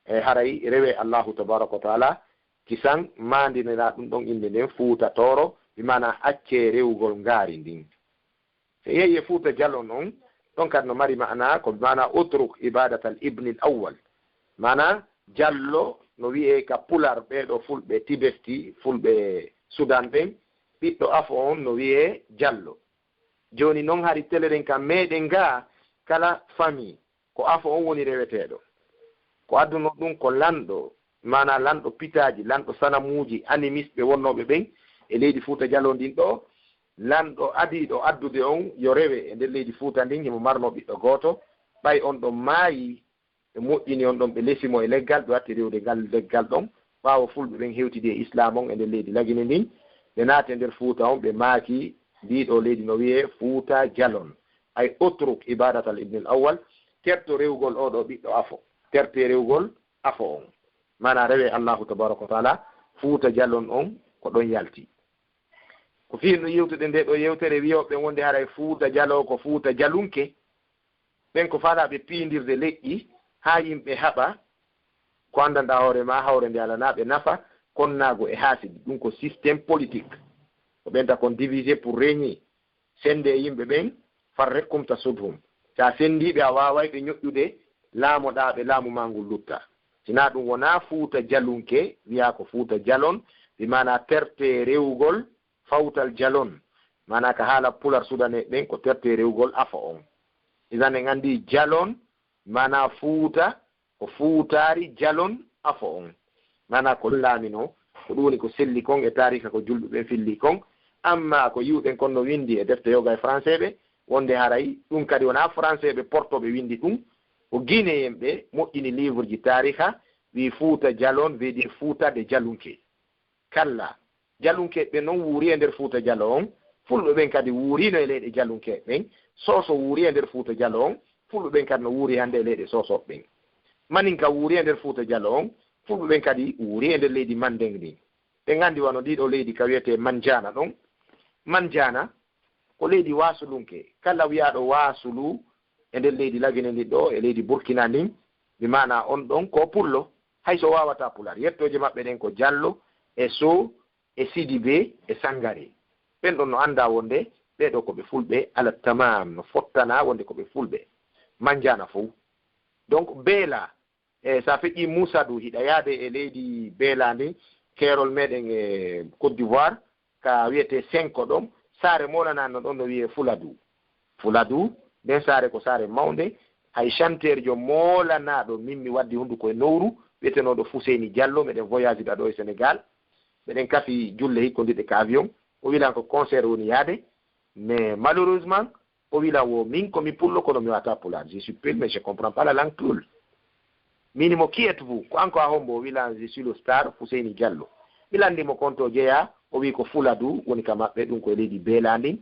e haray rewee Allaahu tabaaraka wa taala, kisan maandinira ɗum ɗon innde nden Fuuta Tooro, bi maanaa accee rewugol ngaari ndin. Si yehii e Fuuta Jalon on, ɗon kadi no mari maanaa, ko bi maanaa utruk ibadatal ibnil awwal. Maanaa Jallo no wi'ee ka Pular, ɓee ɗoo Fulɓe Tibesti, Fulɓe Sudan ɓen, ɓiɗɗo afo on no wi'ee Jallo. Jooni non hari teleren ka meɗen gaa, kala famii ko afo on woni reweteeɗo. Ko addunoo ɗum ko lanɗo, maanaa lanɗo pitaaji, lanɗo sanamuuji, animiste wonnooɓe ɓen e leydi Fuuta Jaloo ndin ɗoo. Lanɗo adiiɗo addude on yo rewe e nder leydi Fuuta ndin, himo marnoo ɓiɗɗo gooto, ɓay on ɗon maayii, ɓe moƴƴini on ɗon, ɓe lesi mo e leggal, ɓe watti rewde ngal leggal ɗon. Ɓaawo Fulɓe ɓen hewtidi e Islaam on e nder leydi Lagine ndin, ɓe naati e nder Fuuta on, ɓe maaki ndii ɗoo leydi no wi'ee Fuuta Jalon. Ay utruk ibadatal ibnil awwal, terto rewugol oo ɗoo ɓiɗɗo afo, tertee rewugol afo on. Maanaa rewee Allaahu tabaaraka wa taala, Fuuta Jalon on ko ɗon yalti. Ko fii no yewtude ndee ɗoo yewtere, wi'ooɓe ɓen wonde haray Fuuta Jaloo ko Fuuta Jalunke, ɓen ko faalaaɓe piindirde leƴƴi haa yimɓe haɓa, ko anndanɗaa hoore maa, hawre nde alanaa ɓe nafa, konnaagu e haasidi. Ɗum ko système politique. Ko ɓen ta kon divisé pour régner. Sennde e yimɓe ɓen, farriqhum tasudhum. Si a senndii ɓe, a waaway ɓe ñoƴƴude, laamoɗaa ɓe, laamu maa ngun lutta. Si naa ɗum wonaa Fuuta Jalunke, wi'aa ko Fuuta Jalon, bi maanaa tertee rewugol fawtal Jalon. Maanaa ka haala Pular Sudanee ɓen, ko tertee rewugol afo on. Idan en anndii Jalon, maanaa Fuuta, ko Fuutaari Jalon afo on. Maanaa ko laaminoo, ko ɗum woni ko selli kon e taariika ko julɓe ɓen filli kon. Ammaa ko yi'uɗen kon no winndi e defte yoga e Faranseeɓe, wonde haray ɗum kadi wonaa Faranseeɓe portooɓe winndi ɗum. Ko Gineyen ɓe moƴƴini livreji taariika, wi'i Fuuta Jalon veut dire Fuuta de Jalunke. Kalla, Jalunkeeɓe ɓen non wuuri e nder Fuuta Jaloo on, Fulɓe ɓen kadi wuuriino e leyɗe Jalunkeeɓe ɓen, Sooso wuuri e nder Fuuta Jaloo on, Fulɓe ɓen kadi no wuuri hannde e leyɗe Soosooɓe ɓen. Maninka wuuri e nder Fuuta Jaloo on, Fulɓe ɓen kadi wuuri e nder leydi Mandeng ndin. Ɓen anndi wano ndii ɗoo leydi ka wi'etee Manjaana ɗon. Manjaana ko leydi Waasulunke. Kala wi'aaɗo Waasulu e nder leydi Lagine ndin ɗoo, e leydi Burkina ndin, bi maanaa on ɗon ko Pullo, hay so waawataa Pulaar. Yettooje maɓɓe ɗen ko Jallo e Sow e Sidibee e Sangaree. Ɓen ɗon no anndaa wonde ɓee ɗoo ko ɓe Fulɓe ala tamaam, no fottanaa wonde ko ɓe Fulɓe. Manjaana fow. Donc, Beela, e so a feƴƴii Musadu, hiɗa yaade e leydi Beela ndin, keerol meɗen e Côte d'Ivoire, ka wi'etee Senko ɗon, saare moolanaa no ɗon no wi'ee Fuladu. Fuladu, nden saare ko saare mawnde, hay chanteerjo moolanaaɗo min mi waddi hunnduko e nowru, wiyetenooɗo Fuseyni Diallo, meɗen voyage da ɗo e Sénégal, meɗen kafi julle hikkondirɗe ka avion, o wilan ko concert woni yaade, mais malheureusement, o wilan wo min ko mi pullo kono mi wata pulaar, je suis peul mais je comprends pas la langue peul. Mini mo qui êtes-vous? Ko an ko a hombo? O wilan je suis le star Fuseyni Diallo. Mi landi mo konto jeya, o wi ko Fuladu woni ka maɓɓe, ɗum ko e leydi Beela ndin.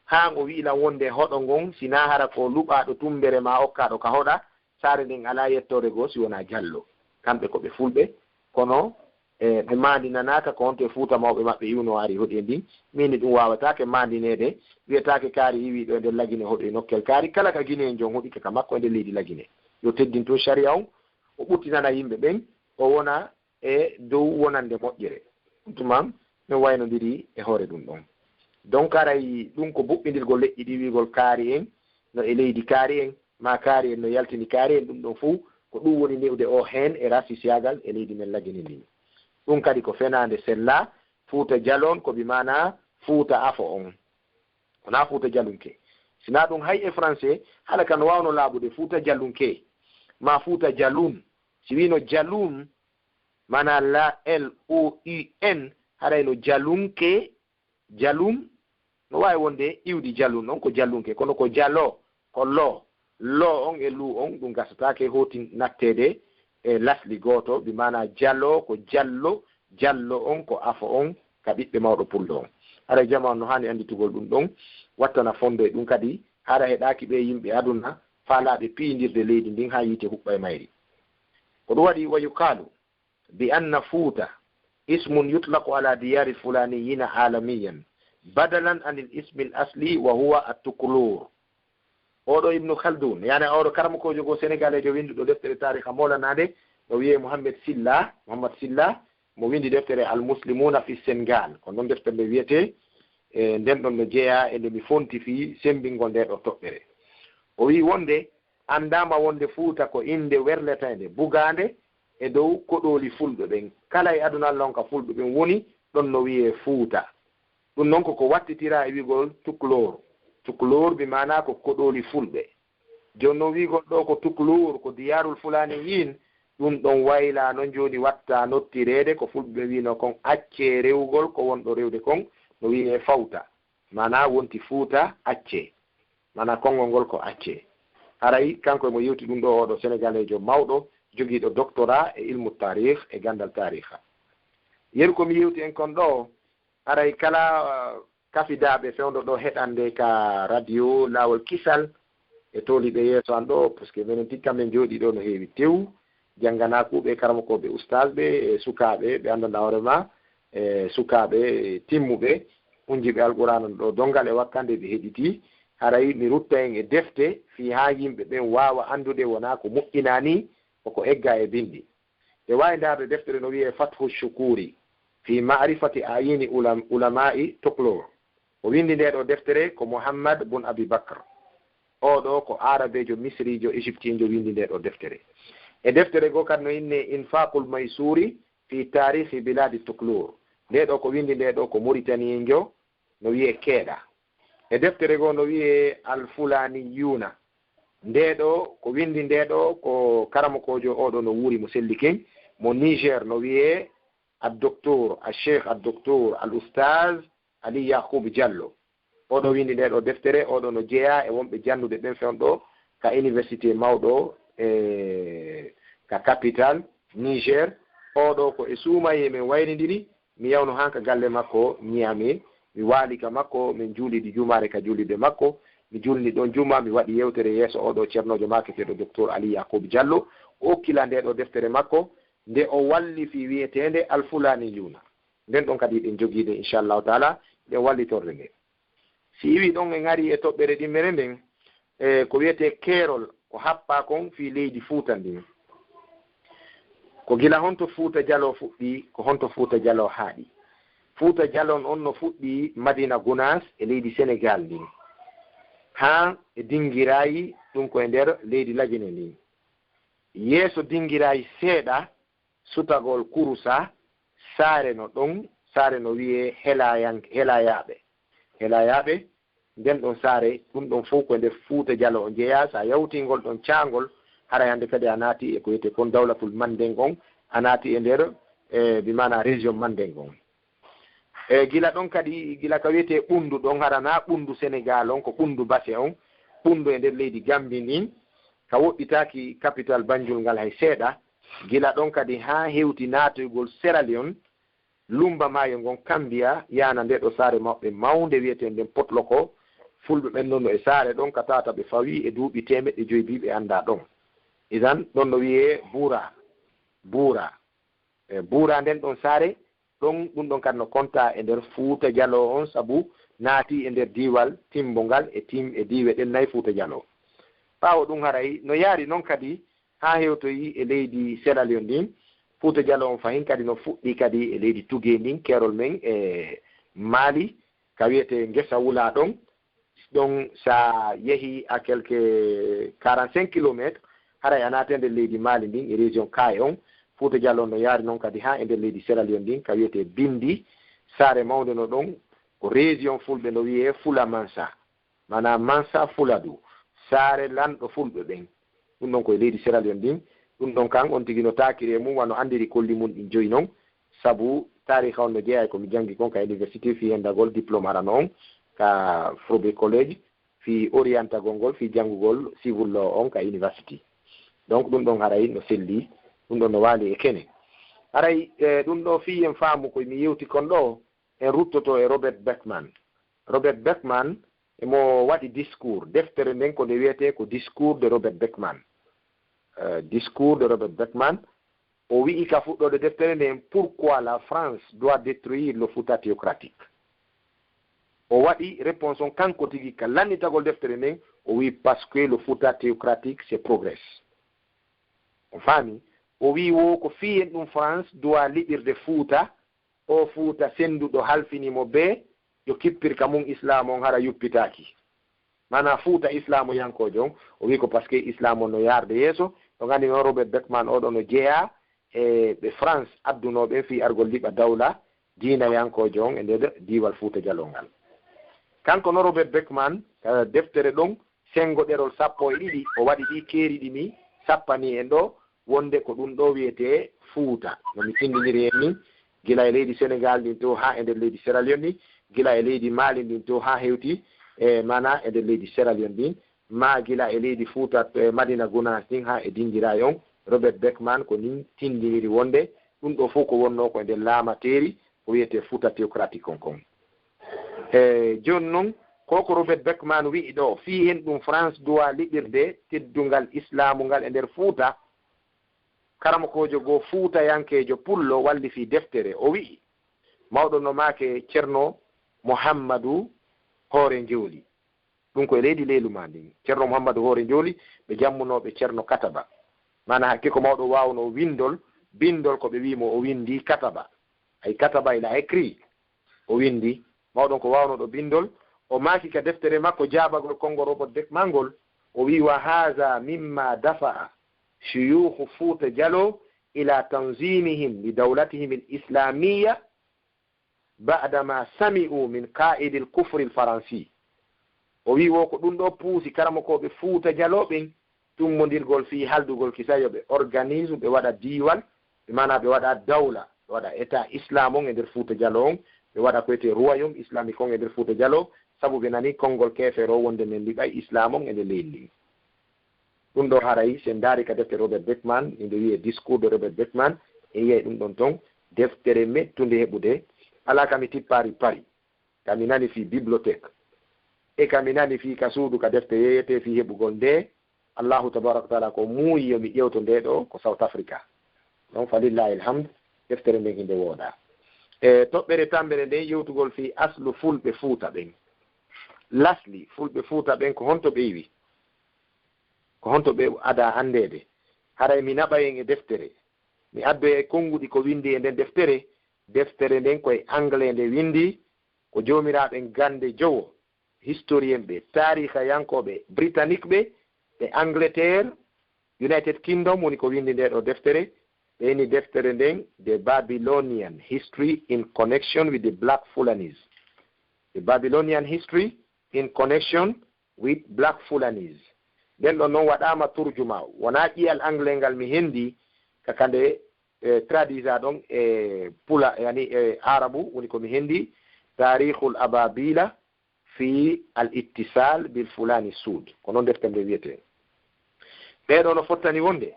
Haa o wilan wonde hoɗo ngon, si na hara ko luɓaaɗo tumbere ma okkaɗo ka hoɗa, saare nden alaa yettoore goo si wonaa Jallo. Kamɓe ko ɓe fulɓe, kono e ɓe maandinanaaka ko honto e Fuuta mawɓe maɓɓe iwno ari hoɗi e ndin. Min ɗum waawataake maandineede, wiyetaake kaari iwii ɗo e nder Lagine hoɗo e nokkel kaari, kala ka Guinéen jon hoɗi ka makko e nder leydi Lagine. Yo teddin tun sariya on, o ɓuttinana yimɓe ɓen, o wona e dow wonande moƴƴere. Ɗum tuma min waynondiri e hoore ɗum ɗon. Donc aray ɗum ko buɓɓindirgol leƴƴi ɗi wiigol kaari en no e leydi kaari en, ma kaari en no yaltini kaari en, ɗum ɗon fow ko ɗum woni newde o heen e rasisiyaagal e leydi men Lagine ndin. Ɗum kadi ko fenaande sella, Fuuta Jalon ko bi maana Fuuta Afo on. Wonaa Fuuta Jalunke. Sina ɗum hay e français, hala kan wawno laaɓude Fuuta Jalunke, ma Fuuta Jalun. Si wino Jalun, maana la L O U N, haray no Jalunke, Jalun, no waawi wonde iwdi Jalun on ko Jalunke, kono ko Jalo, ko Lo, Lo on e Lu on, ɗum gasataake hoti natteede e lasli gooto, bi maana Jalo ko Jallo, Jallo on ko Afo on ka ɓiɓɓe mawɗo pullo on. Haray jamaa on no haani annditugol ɗum ɗon, wattana fondo e ɗum kadi, hara heɗaaki ɓee yimɓe aduna faalaaɓe piyindirde leydi ndin haa yiite huɓɓa e mayri. Ko ɗum waɗi wa yuqaalu bi anna Fuuta ismun yutlaqu ala diyaari fulaniyina alamiyan badalan anil ismil asli wa huwa at-Tukulur. Oɗo Ibnu Khaldun, yani oɗo karamokoojo goo Senegaleejo winnduɗo deftere taariha moolanaande, no wiyee Mohammed Silla, Mohammed Silla, mo winndi deftere Al Muslimuna fi Sengal. Ko non deftere nde wiyetee, e nden ɗon no jeyaa e nde mi fonti fii semmbingol nde ɗo toɓɓere. O wi'i wonde anndaama wonde Fuuta ko innde werleteende, bugaande e dow koɗooli Fulɓe ɓen. Kala e aduna Alla on ka Fulɓe ɓen woni, ɗon no wiyee Fuuta. Ɗum non ko ko wattitiraa e wi'gol Tukulóor. Tukulóor bi maanaa ko koɗooli Fulɓe. Jooni non wi'gol ɗoo ko Tukulóor, ko Diyaarul Fulaaniyiin, ɗum ɗon waylaa non jooni watta nottireede ko Fulɓe ɓen wi'noo kon accee rewgol ko wonɗo rewde kon, no wi'ee Fawta. Maanaa wonti Fuuta accee. Maanaa konngol ngol ko accee. Haray kanko e mo yewti ɗum ɗoo, ooɗoo Senegaleejo mawɗo, jogiiɗo doctorat e ilmu taarih e ganndal taariha. Yeru ko mi yewti en kon ɗoo, haray kala, uh, kafidaaɓe fewndo ɗoo heɗande ka radio Laawol Kisal e tooliiɓe yeeso an ɗoo, parce que menen tikka men jooɗii ɗoo no heewi tew, jannganaa kuuɓe karamokooɓe ustaasɓe e sukaaɓe ɓe anndanɗaa hoore maa, e sukaaɓe timmuɓe, unjiiɓe Alqur'aana ɗoo donngal e wakkande ɓe heɗitii, haray mi rutta en e defte fii haa yimɓe ɓen waawa anndude wonaa ko moƴƴinaa nii, ko ko eggaa e binndi. Ɓe waawi ndaarde deftere no wiyee Fathu Shukuri fi ma'rifati ayini ulam-, ulama'i Tukulóor. O winndi ndee ɗoo deftere ko Muhammad bun Abi Bakr. Oo ɗoo ko Aarabeejo Misriijo Ejiptiinjo winndi ndee ɗoo deftere. E deftere goo kadi no innee Infaqul Maysuri fi taarikhi biladi Tukulóor. Ndee ɗoo ko winndi ndee ɗoo ko Muritaniinjo no wiyee Keeɗa. E deftere goo no wiyee Al Fulaniyuna. Ndee ɗoo ko winndi ndee ɗoo ko karamokoojo oo ɗoo no wuuri mo selli kin, mo Niger no wiyee Al Doktor, Al Sheikh Al Doktor Al Ustaaz Ali Yakub Jallo. Oo ɗoo winndi ndee ɗoo deftere, oo ɗoo no jeyaa e wonɓe janndude ɓen fewndo ɗoo ka université mawɗo e ka capital Niger. Oo ɗoo ko e suumayee men wayrindiri, mi yawno han ka galle makko Niamey, mi waali ka makko, min juulidi jumaare ka juulirde makko, mi juulni ɗon juma, mi waɗi yewtere yeeso oo ɗoo ceernoojo maaketeeɗo Doktor Ali Yakub Jallo, o okki lan ndee ɗoo deftere makko, nde o wallifi wiyeteende Al Fulaniyuna. Nden ɗon kadi eɗen jogii nde, inchallahu taala, eɗen wallitorde nde. Si iwii ɗon en arii e toɓɓere ɗimmere nden, e ko wiyetee keerol ko happaa kon fii leydi Fuuta ndin. Ko gila honto Fuuta Jaloo fuɗɗii, ko honto Fuuta Jaloo haaɗi. Fuuta Jalon on no fuɗɗii Madina Gunaas e leydi Senegaal ndin, haa e Dingiraayi, ɗum ko e nder leydi Lagine ndin. Yeeso Dingiraayi seeɗa, sutagol Kurusa, saare no ɗon, saare no wiyee Helayan-, Helayaaɓe. Helayaaɓe, nden ɗon saare, ɗum ɗon fow ko e nder Fuuta Jaloo o jeyaa. So a yawtii ngol ɗon caangol, haray hannde kadi a naatii e ko wiyetee kon Dawlatul Manden on, a naati e nder, e, bi maana région Mandeng on. E, gila ɗon kadi, gila ka wiyetee Ɓunndu ɗon, hara naa Ɓunndu Senegaal on, ko Ɓunndu Base on, Ɓunndu e nder leydi Gambie ndin, ka woɗɗitaaki capital Banjul ngal hay seeɗa. Gila ɗon kadi haa hewti naatoygol Sierra Leone, lummba maayo ngon Kambiya, yaana nde ɗo saare maɓɓe mawnde wiyeteende nden Potloko. Fulɓe ɓen non no e saare ɗon ka tawata ɓe fawii e duuɓi teemeɗɗe joy bi ɓe anndaa ɗon. Idan, ɗon no wiyee Buura, Buura. E, Buura nden ɗon saare, ɗon, ɗum ɗon kadi no kontaa e nder Fuuta Jaloo on, sabu naatii e nder diiwal Timbo ngal e tim-, e diiwe ɗen nay Fuuta Jaloo. Ɓaawo ɗum haray no yaari non kadi haa hewtoyi e leydi Sierra Leone ndin. Fuuta Jaloo on fahin kadi no fuɗɗii kadi e leydi tugee ndin, keerol men e Mali, ka wiyetee Ngesa Wulaa ɗon. Ɗon sa yehi à quelque quarante-cinq kilomètres, haray a naata nder leydi Mali ndin e région Kayes on. Fuuta Jaloo no yaari non kadi haa e nder leydi Sierra Leone ndin, ka wiyetee Bindi. Saare mawnde no ɗon, ko région Fulɓe no wiyee Fulamansa. Maanaa Mansa Fuladu, saare lanɗo Fulɓe ɓen. Ɗum ɗon ko e leydi Sierra Leone ndin. Ɗum ɗon kan on tigi no taakiri e mum, wano anndiri kolli mum ɗin joyi non. Sabu taariika on no jeyaa e ko mi janngi kon ka université fii henndagol diplôme harano on ka Frobe College, fii orientagol ngol fii janngugol civil law on ka university. Donc, ɗum ɗon haray no selli, ɗum ɗon no waali e kene. Haray, e, ɗum ɗo fii en faamu ko mi yewti kon ɗo, en ruttoto e Robert Beckman. Robert Beckman, emo waɗi discours. Deftere nden ko nde wiyetee ko Discours de Robert Beckman. Eh, Discours de Robert Beckman, o wi'i ka fuɗɗoode deftere nden, "Pourquoi la France doit détruire le Fouta théocratique?" O waɗi réponse on kanko tigi ka lannitagol deftere nden, o wi'i, "Parce que le Fouta théocratique, c'est progrès." On faami? O wi'i wo ko fii en ɗum France doit liɓirde Fuuta, o Fuuta sennduɗo halfini mo bee yo kippir ka mum Islaam on hara yuppitaaki. Maanaa Fuuta islaamoyankoojo on, o wi'i ko parce que Islaam on no yaarde yeeso. Ɗo nganndi noon Robert Beckman oo ɗoo no jeyaa e ɓe France addunoo ɓen fii argol liɓa dawla diinayankoojo on e nder diiwal Fuuta Jaloo ngal. Kanko no Robert Beckman, eh, deftere ɗon, senngo ɗerol sappo e ɗiɗi, o waɗi ɗi keeri ɗi mi sappanii en ɗoo, wonde ko ɗum ɗoo wiyetee Fuuta. No mi tinndiniri en ni, gila e leydi Senegaal ndin to haa e nder leydi Sierra Leone ni, gila e leydi Mali ndin to haa hewti e maanaa e nder leydi Sierra Leone ndin, maa gila e leydi Fuuta, e Madina Gunaas ndin haa e Dingiray on, Robert Beckman ko nin tinndiniri wonde ɗum ɗoo fof ko wonnoo ko e nder laamateeri ko wiyetee Fuuta théocratique on kon. E jooni noon, ko ko Robert Beckman wi'i ɗoo, fii en ɗum France doit liɓirde teddungal Islaamu ngal e nder Fuuta, karamokoojo goo fuutayankeejo pullo wallifii deftere, o wi'i, mawɗo no maake Ceerno Muhammadu Hoore Njooli. Ɗum ko e leydi Leeluma ndin. Ceerno Muhammadu Hoore Njooli, ɓe jammunooɓe Ceerno Kataba. Maanaa hakke ko mawɗo waawnoo winndol, binndol ko ɓe wi'i mo o winndi Kataba. Ay Kataba, il a écrit. O winndi. Mawɗo on ko waawnooɗo binndol. O maaki ka deftere makko jaabagol konngo Robert Beckman ngol. O wi'i, "Wa haza mimma dafa'a shuyukhu Fuuta Jaloo ila tanzimihim li dawlatihim al islamiyya ba'da ma sami'u min qa'idil kufri al faransi." O wi'i wo ko ɗum ɗoo puusi karamokooɓe Fuuta Jaloo ɓen tummondirgol fii haldugol kisa yo ɓe organise, ɓe waɗa diiwal, ɓe maanaa ɓe waɗa dawla, ɓe waɗa état islam on e nder Fuuta Jaloo on, ɓe waɗa ko wiyetee royaume islamique on e nder Fuuta Jaloo, sabu ɓe nani konngol keefeero wonde men liɓay islam on e nder leydi ndin. Ɗum ɗoo haray, si en ndaari ka defte Robert Beckman, nde wiyee Discours de Robert Beckman, en yiyay ɗum ɗon ton, deftere mettunde heɓude, alaa ka mi tippaari Paris, ka mi nani fii bibliothèque, e ka mi nani fii ka suudu ka defte yeeyetee fii heɓugol nde, Allahu tabaraka wa taala ko muuyi yo mi ƴeewto nde ɗoo ko South Africa. Donc, falillahi alhamd, deftere nden hinde woodaa. E toɓɓere tammbere nden yewtugol fii aslu Fulɓe Fuuta ɓen. Lasli Fulɓe Fuuta ɓen ko honto ɓe iwi? Ko honto ɓe adaa anndeede? Haray mi naɓay en e deftere. Mi addoyay konnguɗi ko winndi e nden deftere. Deftere nden ko e anglais nde winndi, ko joomiraaɓe gannde jowo, historien ɓe, taariikayankooɓe britannique ɓe, ɓe Angleterre, United Kingdom woni ko winndi nde ɗoo deftere. Ɓe inni deftere nden The Babylonian History in Connection with the Black Fulanis. The Babylonian History in Connection with Black Fulanis. Nden ɗon non waɗaama turjuma, wonaa ƴiyal anglais ngal mi henndi, ka ka nde e, traduisa ɗon e pula, yani e arabu, woni ko mi hendi, Tarikhul Ababila fi al ittisal bil Fulani Sud. Ko noon deftere nde wiyetee. Ɓeeɗo no fottani wonde,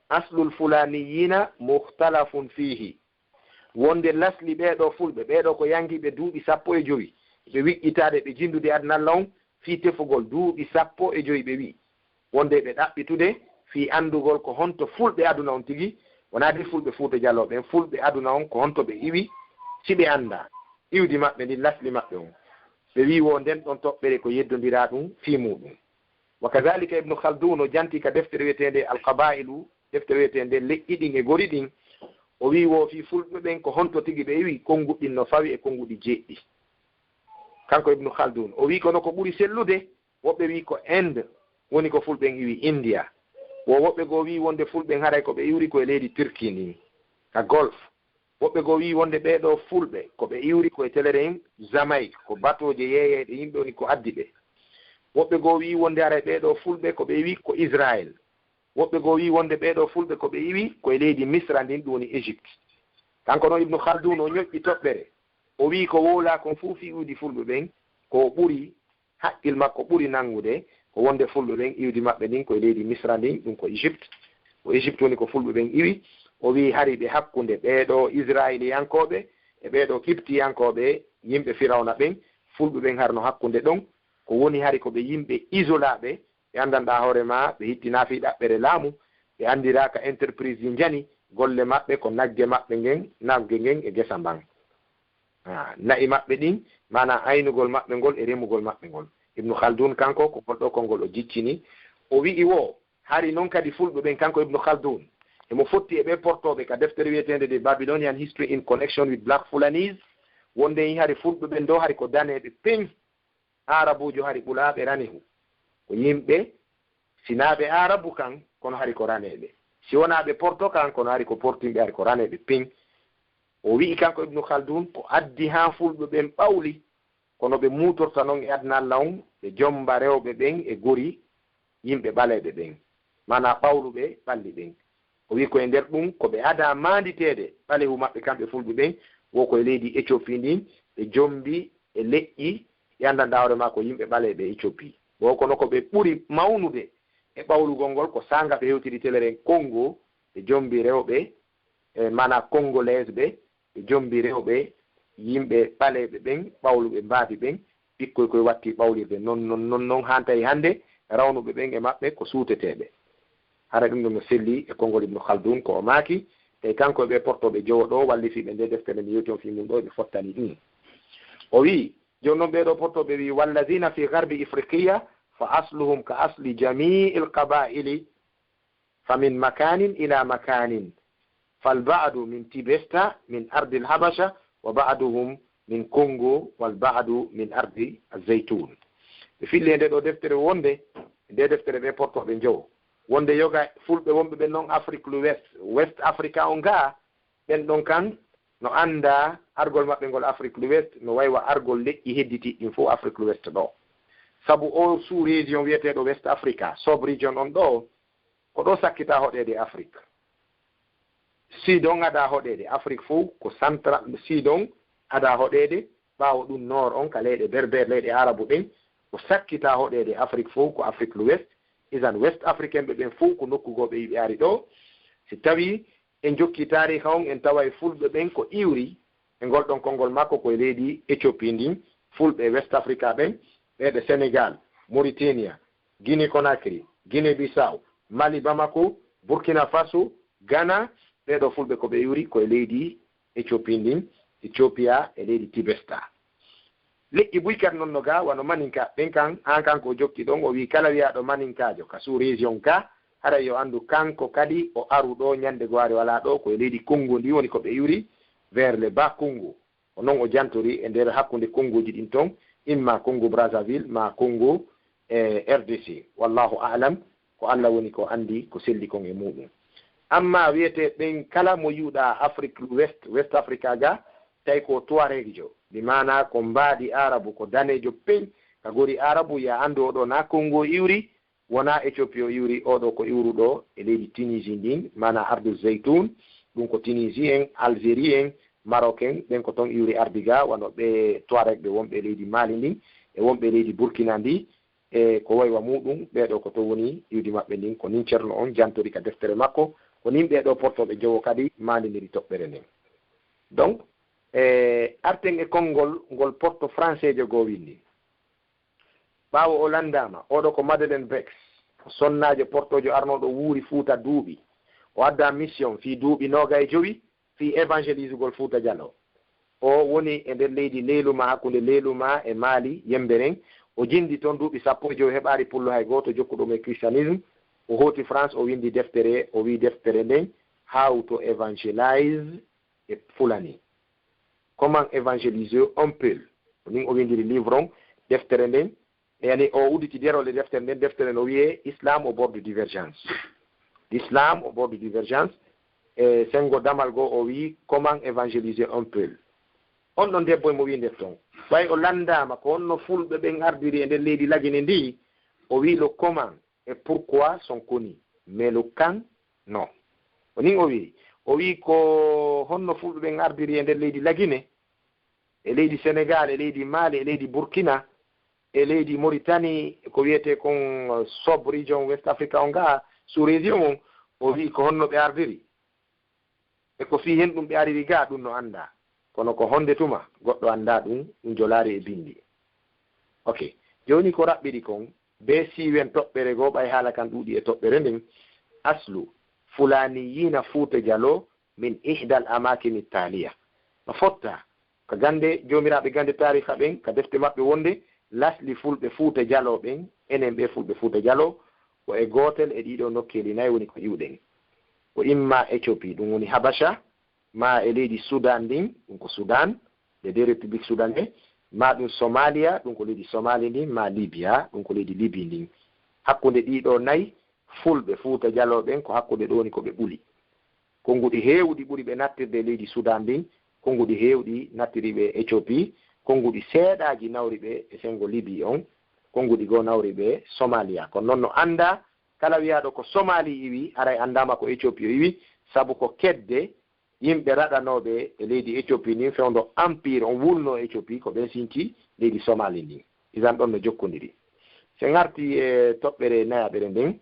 aslul Fulaniyina mukhtalafun fihi. Wonde lasli ɓeeɗo fulɓe, ɓeeɗo ko yangiiɓe duuɓi sappo e jowi, ɓe wiƴƴitaade, ɓe jinndude aduna Allah on fii tefugol duuɓi sappo e jowi, ɓe wi'i. Wonde ɓe ɗaɓɓitude fii anndugol ko honto fulɓe aduna on tigi, wonaa de fulɓe Fuuta Jaloo ɓen, fulɓe aduna on ko honto ɓe iwi, si ɓe anndaa iwdi maɓɓe ndin, lasli maɓɓe on. Ɓe wi'i wo nden ɗon toɓɓere ko yeddondiraa ɗum fii muuɗum. Wa kadhalika Ibnu Khaldun o janti ka deftere wiyeteende Al Qaba'ilu, deftere wiyeteende Leƴƴi ɗin e Gori ɗin, o wi'i wo fii fulɓe ɓen ko honto tigi ɓe iwi, konnguɗi ɗin no fawi e konnguɗi jeeɗiɗi. Kanko Ibnu Khaldun, o wi'i kono ko ɓuri sellude, woɓɓe wi'i ko Inde woni ko fulɓe ɓen iwi, India. Wo woɓɓe goo wi'i wonde fulɓe ɓen haray ko ɓe iwri ko e leydi Turki ndin, ka Golf. Woɓɓe goo wi'i wonde ɓee ɗoo fulɓe ko ɓe iwri ko e telere Jamaïque, ko batooje yeeyayɗe yimɓe woni ko addi ɓe. Woɓɓe goo wi'i wonde haray ɓee ɗoo fulɓe ko ɓe iwi ko Israël. Woɓɓe goo wi'i wonde ɓee ɗoo fulɓe ko ɓe iwi ko e leydi Misra ndin, ɗum woni Égypte. Kanko noon Ibnu Khaldun o ñoƴƴi toɓɓere. O wi'i ko wowlaa kon fuu fii iwdi fulɓe ɓen, ko o ɓuri, haqqil makko ɓuri nanngude, ko wonde fulɓe ɓen iwdi maɓɓe ndin ko e leydi Misra ndin, ɗum ko Égypte. Ko Égypte woni ko fulɓe ɓen iwi. O wi'i hari ɓe hakkunde ɓee ɗoo Israiliyankooɓe e ɓee ɗoo Qibtiyankooɓe, yimɓe Firawna ɓen, fulɓe ɓen har no hakkunde ɗon. Ko woni hari ko ɓe yimɓe isolaaɓe, ɓe anndanɗaa hoore maa, ɓe hittinaa fii ɗaɓɓere laamu, ɓe anndiraaka entreprise njani, golle maɓɓe ko nagge maɓɓe ngen, nagge ngen e gesa mban. Ah, na'i maɓɓe ɗin, maanaa aynugol maɓɓe ngol e remugol maɓɓe ngol. Ibnu Khaldun kanko, ko ngol ɗoo konngol o jiccini. O wi'i wo, hari non kadi fulɓe ɓen, kanko Ibnu Khaldun, emo fotti e ɓee portooɓe ka deftere wiyeteende The Babylonian History in Connection with Black Fulanese, wonde en hari fulɓe ɓen ɗoo hari ko daneeɓe peŋ. Aarabuujo hari ɓulaaɓe ranehu. Ko yimɓe, si naa ɓe Aarabu kan, kono hari ko raneeɓe. Si wonaa ɓe Porto kan, kono hari ko Portinɓe, hari ko raneeɓe peŋ. O wi'i kanko Ibnu Khaldun, ko addi haa fulɓe ɓen ɓawli, kono ɓe muutorta non e aduna Alla on, ɓe jomba rewɓe ɓen e gori yimɓe ɓaleeɓe ɓen, maanaa ɓawluɓe ɓalli ɓen. O wi'i ko e nder ɗum, ko ɓe adaa maanditeede ɓalehu maɓɓe kamɓe fulɓe ɓen, wo ko e leydi Éthiopie ndin, ɓe jombi e leƴƴi, ɓe anndanɗaa hoore maa ko yimɓe ɓaleeɓe Éthiopie. Wo kono ko ɓe ɓuri mawnude e ɓawlugol ngol, ko saanga ɓe hewtiri teleren Congo, ɓe jombi rewɓe, e maanaa Congolais ɓe, ɓe jombi rewɓe, yimɓe ɓaleeɓe ɓen, ɓawluɓe mbaadi ɓen, ɓikkoy koy watti ɓawlirde non, non, non, non, haa tawi hannde rawnuɓe ɓen e maɓɓe ko suuteteeɓe. Hara ɗum ɗum no selli e konngol Ibnu Khaldun ko o maaki, tawi kanko e ɓee portooɓe jowo ɗoo, wallifiiɓe ndee deftere nde mi yewti on fii mum ɗoo, ɓe fottani ɗum. O wi'i, jooni non ɓee ɗoo portooɓe wi'i, "Wallazina fi gharbi Ifriqiya fa asluhum ka asli jami'il qaba'ili." Fa min makanin ila makanin. Fal ba'du min Tibesta min ardil Habasha wa ba'duhum min Kongo wal ba'du min ardi Zaytun. Ɓe filli e nde ɗo deftere wonde, nde deftere ɓe portooɓe njowo. Wonde yoga fulɓe wonɓe ɓen non Afrique l'Ouest, West Africa on ga, ɓen ɗon kan no annda argol maɓɓe ngol Afrique l'Ouest no waywa argol leƴƴi hedditi ɗin fof Afrique l'Ouest ɗo. Sabu o sous-région wiyeteeɗo West Africa, sub-region on ɗo, ko ɗo sakkita hoɗeede Afrique. Sud on ada hoɗeede, Afrique fof ko central, Sud on ada hoɗeede, ɓaawo ɗum Nord on ka leyɗe Berbère, leyɗe Arabu ɗen, ko sakkita hoɗeede Afrique fof ko Afrique l'Ouest. Isan West Africain ɓe ɓen fof ko nokku goo ɓe yiɓe ari ɗo. Si tawi en jokki taariha on, en taway fulɓe ɓen ko iwri e ngol ɗon konngol makko ko e leydi Éthiopie ndin, fulɓe West Africa ɓen, ɓe ɓe Sénégal, Mauritania, Guinée Conakry, Guinée Bissau, Mali Bamako, Burkina Faso, Ghana, ɓee ɗo fulɓe ko ɓe iwri ko e leydi Éthiopie ndin, Ethiopia e leydi Tibesta. Leƴƴi buy kadi non no ga, wano Maninka ɓen kan, an kan ko jokki ɗon, o wi kala wiyaaɗo Maninkaajo ka sous-région ga, haray yo anndu kanko kadi o aru ɗo ñande goo ari walaa ɗo, ko e leydi Congo ndi woni ko ɓe iwri vers le Bas Congo. Ko non o jantori e nder hakkunde Kongoji ɗin ton, imma Congo Brazzaville, ma Congo, e, R D C. Wallahu a'lam, ko Allah woni ko anndi ko selli kon e muɗum. Amma wiyete ɓen kala mo yi'uɗa Afrique West, West Africa ga, tawi ko Tuareg jo, bi maana ko mbaadi Arabu, ko danejo peñ, ka gori Arabu, ya anndu oɗo na Congo iwri, wona Ethiopie o iwri, oɗo ko iwruɗo e leydi Tunisie ndin, maana Ardu Zeytun, Ɗum ko Tunisie en, Algérie en, Maroc en, ɓen ko toon iwri ardi ga, wano ɓe Touareg ɓe wonɓe leydi Mali ndin, e wonɓe leydi Burkina ndi, e ko waywa muɗum, ɓeeɗo ko toon woni iwdi maɓɓe ndin, ko nin Ceerno on jantori ka deftere makko, ko nin ɓeeɗo portooɓe jowo kadi maandiniri toɓɓere nden. Donc, e arten e konngol ngol porto franseejo goo winndi. Ɓaawo o lanndaama, oɗo ko Madeleine Bex, sonnaajo portoojo arnooɗo wuuri Fuuta duuɓi. O addaa mission fii duuɓi noogay e jowi fii evangelisugol Fuuta Jaloo. O woni e nder leydi Leeluma, hakkunde Leeluma e Maali, Yemmberen. O jinndi toon duuɓi sappo e jowi, heɓaali pullo hay gooto jokkuɗo mo e christianisme. O hooti France, o winndi deftere, o wi'i deftere nden, How to Evangelize e Fulani. Comment évangéliser un peuple. Ko nin o winndiri livre on, deftere nden. E yani o udditi derol e deftere nden, deftere no wiyee Islam au bord de divergence. L'islam au bord de divergence. E senngo damal goo o wi'i, Comment évangéliser un peuple. On ɗon debbo e mo winndetee ton. Ɓay o lanndaama ko honno fulɓe ɓen ardiri e nder leydi Lagine ndi, o wi'i le comment et pourquoi sont connus, mais le quand, non. Ko nin o wi'i. O wi'i ko honno fulɓe ɓen ardiri e nder leydi Lagine, e leydi Senegal, e leydi Mali, e leydi Burkina, e leydi Mauritanie, ko wiyetee kon, uh, sub-region West Africa on ga, sous-région on, o wi'i ko honno ɓe ardiri. E ko fii hen ɗum ɓe ariri ga, ɗum no anndaa. Kono ko honde tuma, goɗɗo anndaa ɗum, ɗum jolaari e binndi. Ok, jooni ko raɓɓiɗi kon, bee siiwen toɓɓere goo, ɓay haala kan ɗuuɗi e toɓɓere nden, aslu, Fulaaniyiina Fuuta Jaloo, min ihdal amaakini taaliya. No fotta, ka gannde, joomiraaɓe gannde taariika ɓen, ka defte maɓɓe wonde, lasli fulɓe Fuuta Jaloo ɓen, enen ɓee fulɓe Fuuta Jaloo, ko e gootel e ɗii ɗoo nokkeeli nay woni ko iwɗen. Ko imma Éthiopie, ɗum woni Habacha, maa e leydi Sudan ndin, ɗum ko Sudan, les deux républiques soudanais, maa ɗum Somalia, ɗum ko leydi Somali ndin, maa Libya, ɗum ko leydi Libi ndin. Hakkunde ɗii ɗoo nay, fulɓe Fuuta Jaloo ɓen, ko hakkunde ɗoo woni ko ɓe ɓuli. Konnguɗi heewɗi ɓuri ɓe nattirde e leydi Sudan ndin, konnguɗi heewɗi nattiri ɓe Éthiopie, konnguɗi seeɗaaji nawri ɓe e senngo Libi on, konnguɗi goo nawri ɓe Somalia. Kono non no anndaa, kala wiyaaɗo ko Somali iwi, haray anndaama ko Éthiopie o iwi, sabu ko kedde yimɓe raɗanooɓe e leydi Éthiopie ndin, fewndo empire on wulno Éthiopie, ko ɓen sinci leydi Somali ndin. Isan ɗon no jokkondiri. Si en arti e toɓɓere nayaɓere nden,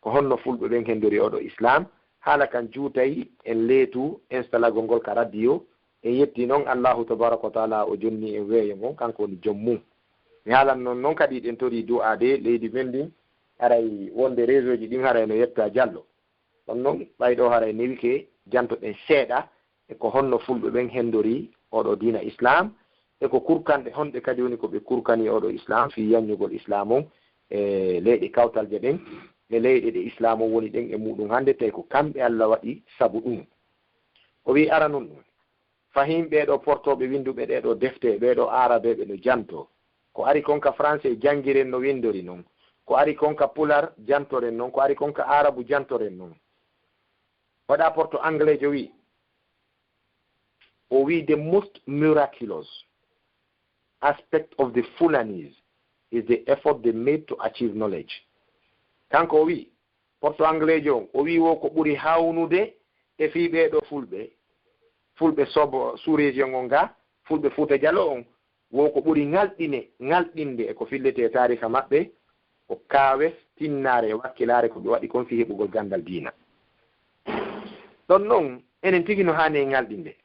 ko honno fulɓe ɓen hendori oɗo Islam? Haala kan juutay en leetu installagol ngol ka radio. En yetti non Allahu tabaraka wa taala o jonni en weeyo ngon, kanko woni joom mum. Mi haalan non, non kadi ɗen tori du'aade leydi men ndin, haray wonde réseau ji ɗin haray no yetta jallo. Ɗon non, ɓay ɗoo haray newike, jantoɗen seeɗa e ko honno fulɓe ɓen hendori oɗo diina Islam, e ko kurkanɗe honɗe kadi woni ko ɓe kurkani oɗo Islam fii yanñugol Islam on e leyɗe kawtalje ɗen, e leyɗe ɗe Islam on woni ɗen e muɗum hannde, tawi ko kamɓe Allah waɗi sabu ɗum. O wi'i aranun ɗum. Fahin ɓee ɗoo portooɓe winnduɓe ɗee ɗoo defte, ɓee ɗoo aarabeeɓe no jantoo. Ko ari kon ka français, janngiren no winndori non. Ko ari kon ka pular, jantoren non. Ko ari kon ka aarabu, jantoren non. Waɗa porto angleejo wi'i, o wi'i, "The most miraculous aspect of the Fulanis is the effort they made to achieve knowledge." Kanko o wi'i, porto angleejo on, o wi'i wo ko ɓuri hawnude e fii ɓee ɗoo fulɓe, fulɓe sobo sous-région on ga, fulɓe Fuuta Jaloo on, wo ko ɓuri ŋalɗine, ŋalɗinde e ko filletee taariika maɓɓe, ko kaawes, tinnaare e wakkilaare ko ɓe waɗi kon fii heɓugol ganndal diina. Ɗon non, enen tigi no haani en ŋalɗinde.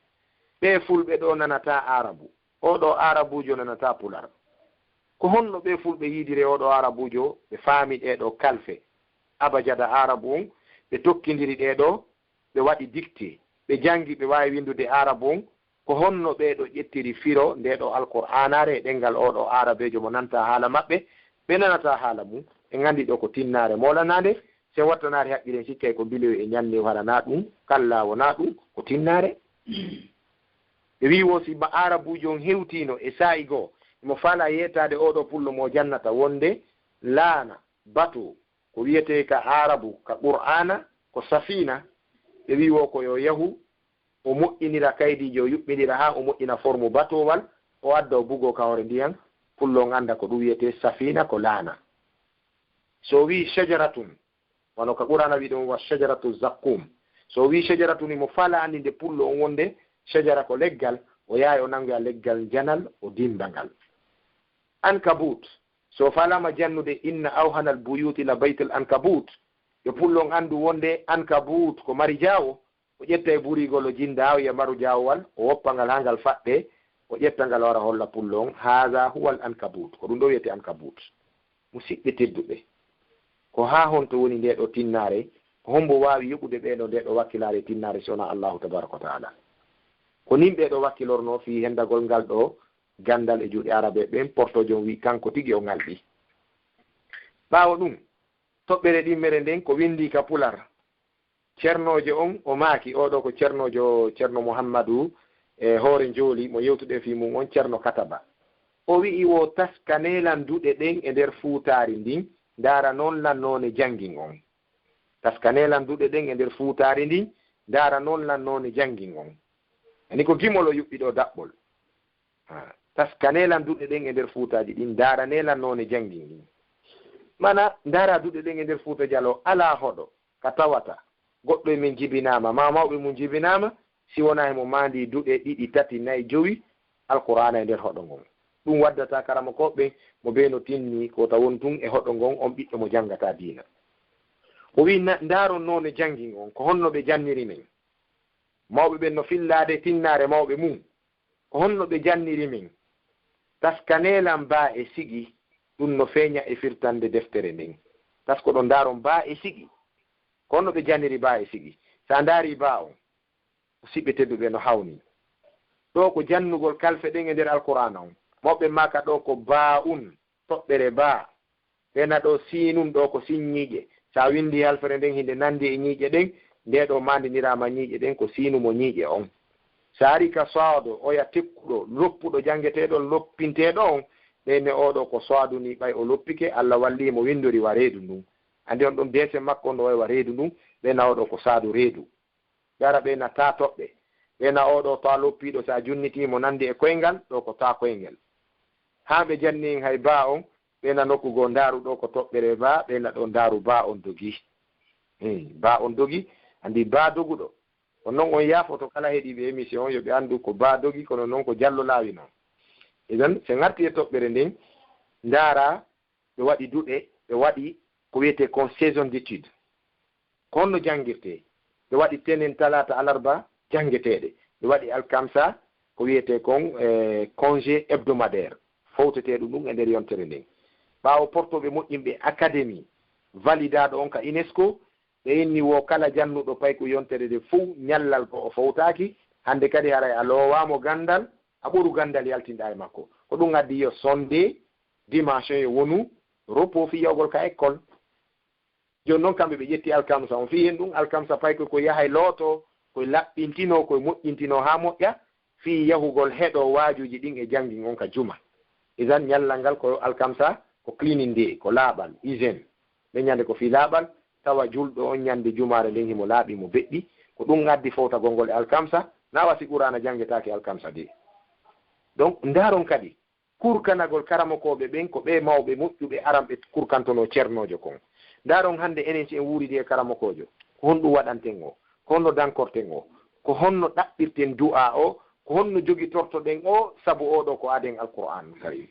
Ɓee fulɓe ɗoo nanataa Aarabu, oo ɗoo Aarabuujo nanataa Pular. Ko honno ɓee fulɓe yiidiri oo ɗoo Aarabuujo, ɓe faami ɗee ɗoo kalfe, abajada Aarabu on, ɓe tokkindiri ɗee ɗoo, ɓe waɗi dictée, ɓe janngi, ɓe waawi winndude Aarabu on, ko honno ɓee ɗoo ƴettiri firo ndee ɗoo Alqur'aanaare e ɗemngal oo ɗoo Aarabeejo mo nanataa haala maɓɓe, ɓe nanataa haala mum, ɓe nganndi ɗoo ko tinnaare moolanaande, si en wattanaali haqqille en sikkay ko mbilowi e ñannew, hara naa ɗum, kallaa wonaa ɗum, ko tinnaare. Ɓe wi'i wo si ma Aarabuujo on hewtiino e saa'i goo, imo faalaa yeetaade oo ɗoo pullo mo jannata wonde laana, bateau, ko wiyetee ka Aarabu, ka Qur'aana, ko safiina, ɓe wi'i wo ko yo yahu, o moƴƴinira kaydiije, o yuɓɓinira haa o moƴƴina formu batoowal, o adda o bugoo ka hoore ndiyan, pullo on annda ko ɗum wiyetee safiina, ko laana. So o wi'i shajaratun, wano ka Qur'aana wi'i ɗum, "Wa shajaratu zakkum." So o wii shajaratun, himo faalaa anndinde pullo on wonde shajara ko leggal, o yahay o nanngoya leggal njanal, o dimmba ngal. Ankabut, so o faalaama jannude, inna awhanal buyuti la baytul ankabut, yo pullo on anndu wonde ankabut ko mari jaawo, o ƴetta e buriigol, o jinnda, o yiya maru jaawowal, o woppa ngal haa ngal faɗɗee, o ƴetta ngal, o ara holla pullo on, haadha huwal ankabut, ko ɗum ɗo wiyetee ankabut. Musiɓɓe tedduɓe, ko haa honto woni ndee ɗoo tinnaare? Ko hombo waawi yoɓude ɓee ɗoo ndee ɗoo wakkilaare e tinnaare si wonaa Allaahu tabaaraka wa taala? Ko nin ɓee ɗoo wakkilornoo fii hendagol ngal ɗoo ganndal e juuɗe Arabe ɓen, portoojo on wi'i kanko tigi o ŋalɗi. Ɓaawo ɗum, toɓɓere ɗimmere nden ko winndii ka pular. Cernoojo on, o maaki, oo ɗoo ko cernoojo, Cerno Muhammadu, e Hoore Njooli, mo yewtuɗen fii mun on, Cerno Kataba. O wi'i woo, taskanee lan duɗe ɗen e nder fuutaari ndin, ndaara non lan noone janngin on. Taskanee lan duɗe ɗen e nder fuutaari ndin, ndaara non lan noone janngin on. Ani ko gimol o yuɓɓi ɗoo daɓɓol. Ha, taskanee lan duɗe ɗen e nder fuutaaji ɗin, ndaaranee lan noone janngin ɗin. Mana, ndaaraa duɗe ɗen e nder Fuuta Jaloo, alaa hoɗo ka tawata goɗɗo e men jibinaama, maa mawɓe mun jibinaama, si wonaa himo maandii duɗe ɗiɗi, tati, nayi, jowi, Alqur'aana e nder hoɗo ngon. Ɗum waddataa karamokooɓe ɓen mo bee no tinni ko ta won tun e hoɗo ngon, on ɓiɗɗo mo janngataa diina. O wi'i, na-, ndaaron noone janngin on, ko honno ɓe janniri men. Mawɓe ɓen no fillaade tinnaare mawɓe mun. Ko honno ɓe janniri min? Taskanee lan baa e sigi, ɗum no feeña e firtande deftere nden. Taskoɗon ndaaron baa e sigi. Ko honno ɓe janniri baa e sigi? Si a ndaarii baa on, musiɓɓe tedduɓe, no hawni. Ɗoo ko jannugol kalfe ɗen e nder Alqur'aana on. Mawɓe maaka ɗoo ko baa un, toɓɓere baa. Ɓe na ɗoo siinun, ɗoo ko sin ñiiƴe. Si a winndii halfere nden, hinde nanndi e ñiiƴe ɗen, ndee ɗoo maandiniraama ñiiƴe ɗen, ko siinu mo ñiiƴe on. Si a arii ka soodo, oya tekkuɗo, loppuɗo, janngeteeɗo, loppinteeɗo on, ɓe ne oo ɗoo ko soodu nii, ɓay o loppike, Alla wallii mo winndori wa reedu ndun. Anndi on ɗon deese makko on ɗoo wa reedu ndun, ɓe na oo ɗoo ko saadu reedu. Ɓe ara ɓe na taa toɓɓe. Ɓe na oo ɗoo taa loppiiɗo, si a junnitii mo nanndi e koyngal, ɗoo ko taa koyngel. Haa ɓe janni en hay baa on, ɓe na nokku goo ndaaru ɗoo ko toɓɓere baa, ɓe na ɗoo ndaaru baa on dogi. Hii, baa on dogi, anndi baa doguɗo. Ko non on yaafoto kala heɗiiɓe émission on, yo ɓe anndu ko baa dogi, kono non ko jallo laawi non. Idan, si ngarti e toɓɓere nden, ndaara ɓe waɗi duɗe, ɓe waɗi ko wiyetee kon saison d'étude. Ko honno janngirtee? Ɓe waɗi tenen, talaata, alarba, janngeteeɗe. Ɓe waɗi alkamsa, ko wiyetee kon, eh, congé hebdomadaire, fowteteeɗo ɗum e nder yontere nden. Ɓaawo portooɓe moƴƴinɓe académie validaaɗo on ka UNESCO, ɓe inni woo kala jannuɗo payku yontere nde fow, ñallal ko o fowtaaki, hannde kadi haray a loowaamo ganndal, a ɓoru ganndal yaltinɗaa e makko. Ko ɗum addi yo sonde, dimanche yo wonu repos fii yahugol ka école. Jooni non kamɓe ɓe ƴetti alkamsa on. Fii hen ɗum alkamsa paykoy ko yahay lootoo, koye laɓɓintinoo, koye moƴƴintinoo haa moƴƴa, fii yahugol heɗoo waajuuji ɗin e janngin on ka juma. Idan ñallal ngal ko alkamsa, ko cleaning day, ko laaɓal, hygiène. Ɓe ñande ko fii laaɓal, tawa julɗo on ñande jumaare nden himo laaɓi, mo beɗɗi. Ko ɗum addi fowtagol ngol e alkamsa, na wasi Qur'aana janngetaake alkamsa de. Donc, ndaaron kadi, kurkanagol karamokooɓe ɓen, ko ɓe mawɓe moƴƴuɓe aran ɓe kurkantonoo cernoojo kon. Ndaaron hannde enen si en wuuridi e karamokoojo, ko honɗum waɗanten o? Ko honno dankorten o? Ko honno ɗaɓɓirten du'aa o? Ko honno jogitortoɗen o? Sabu oo ɗoo ko aaden Alqur'aanul Kariim.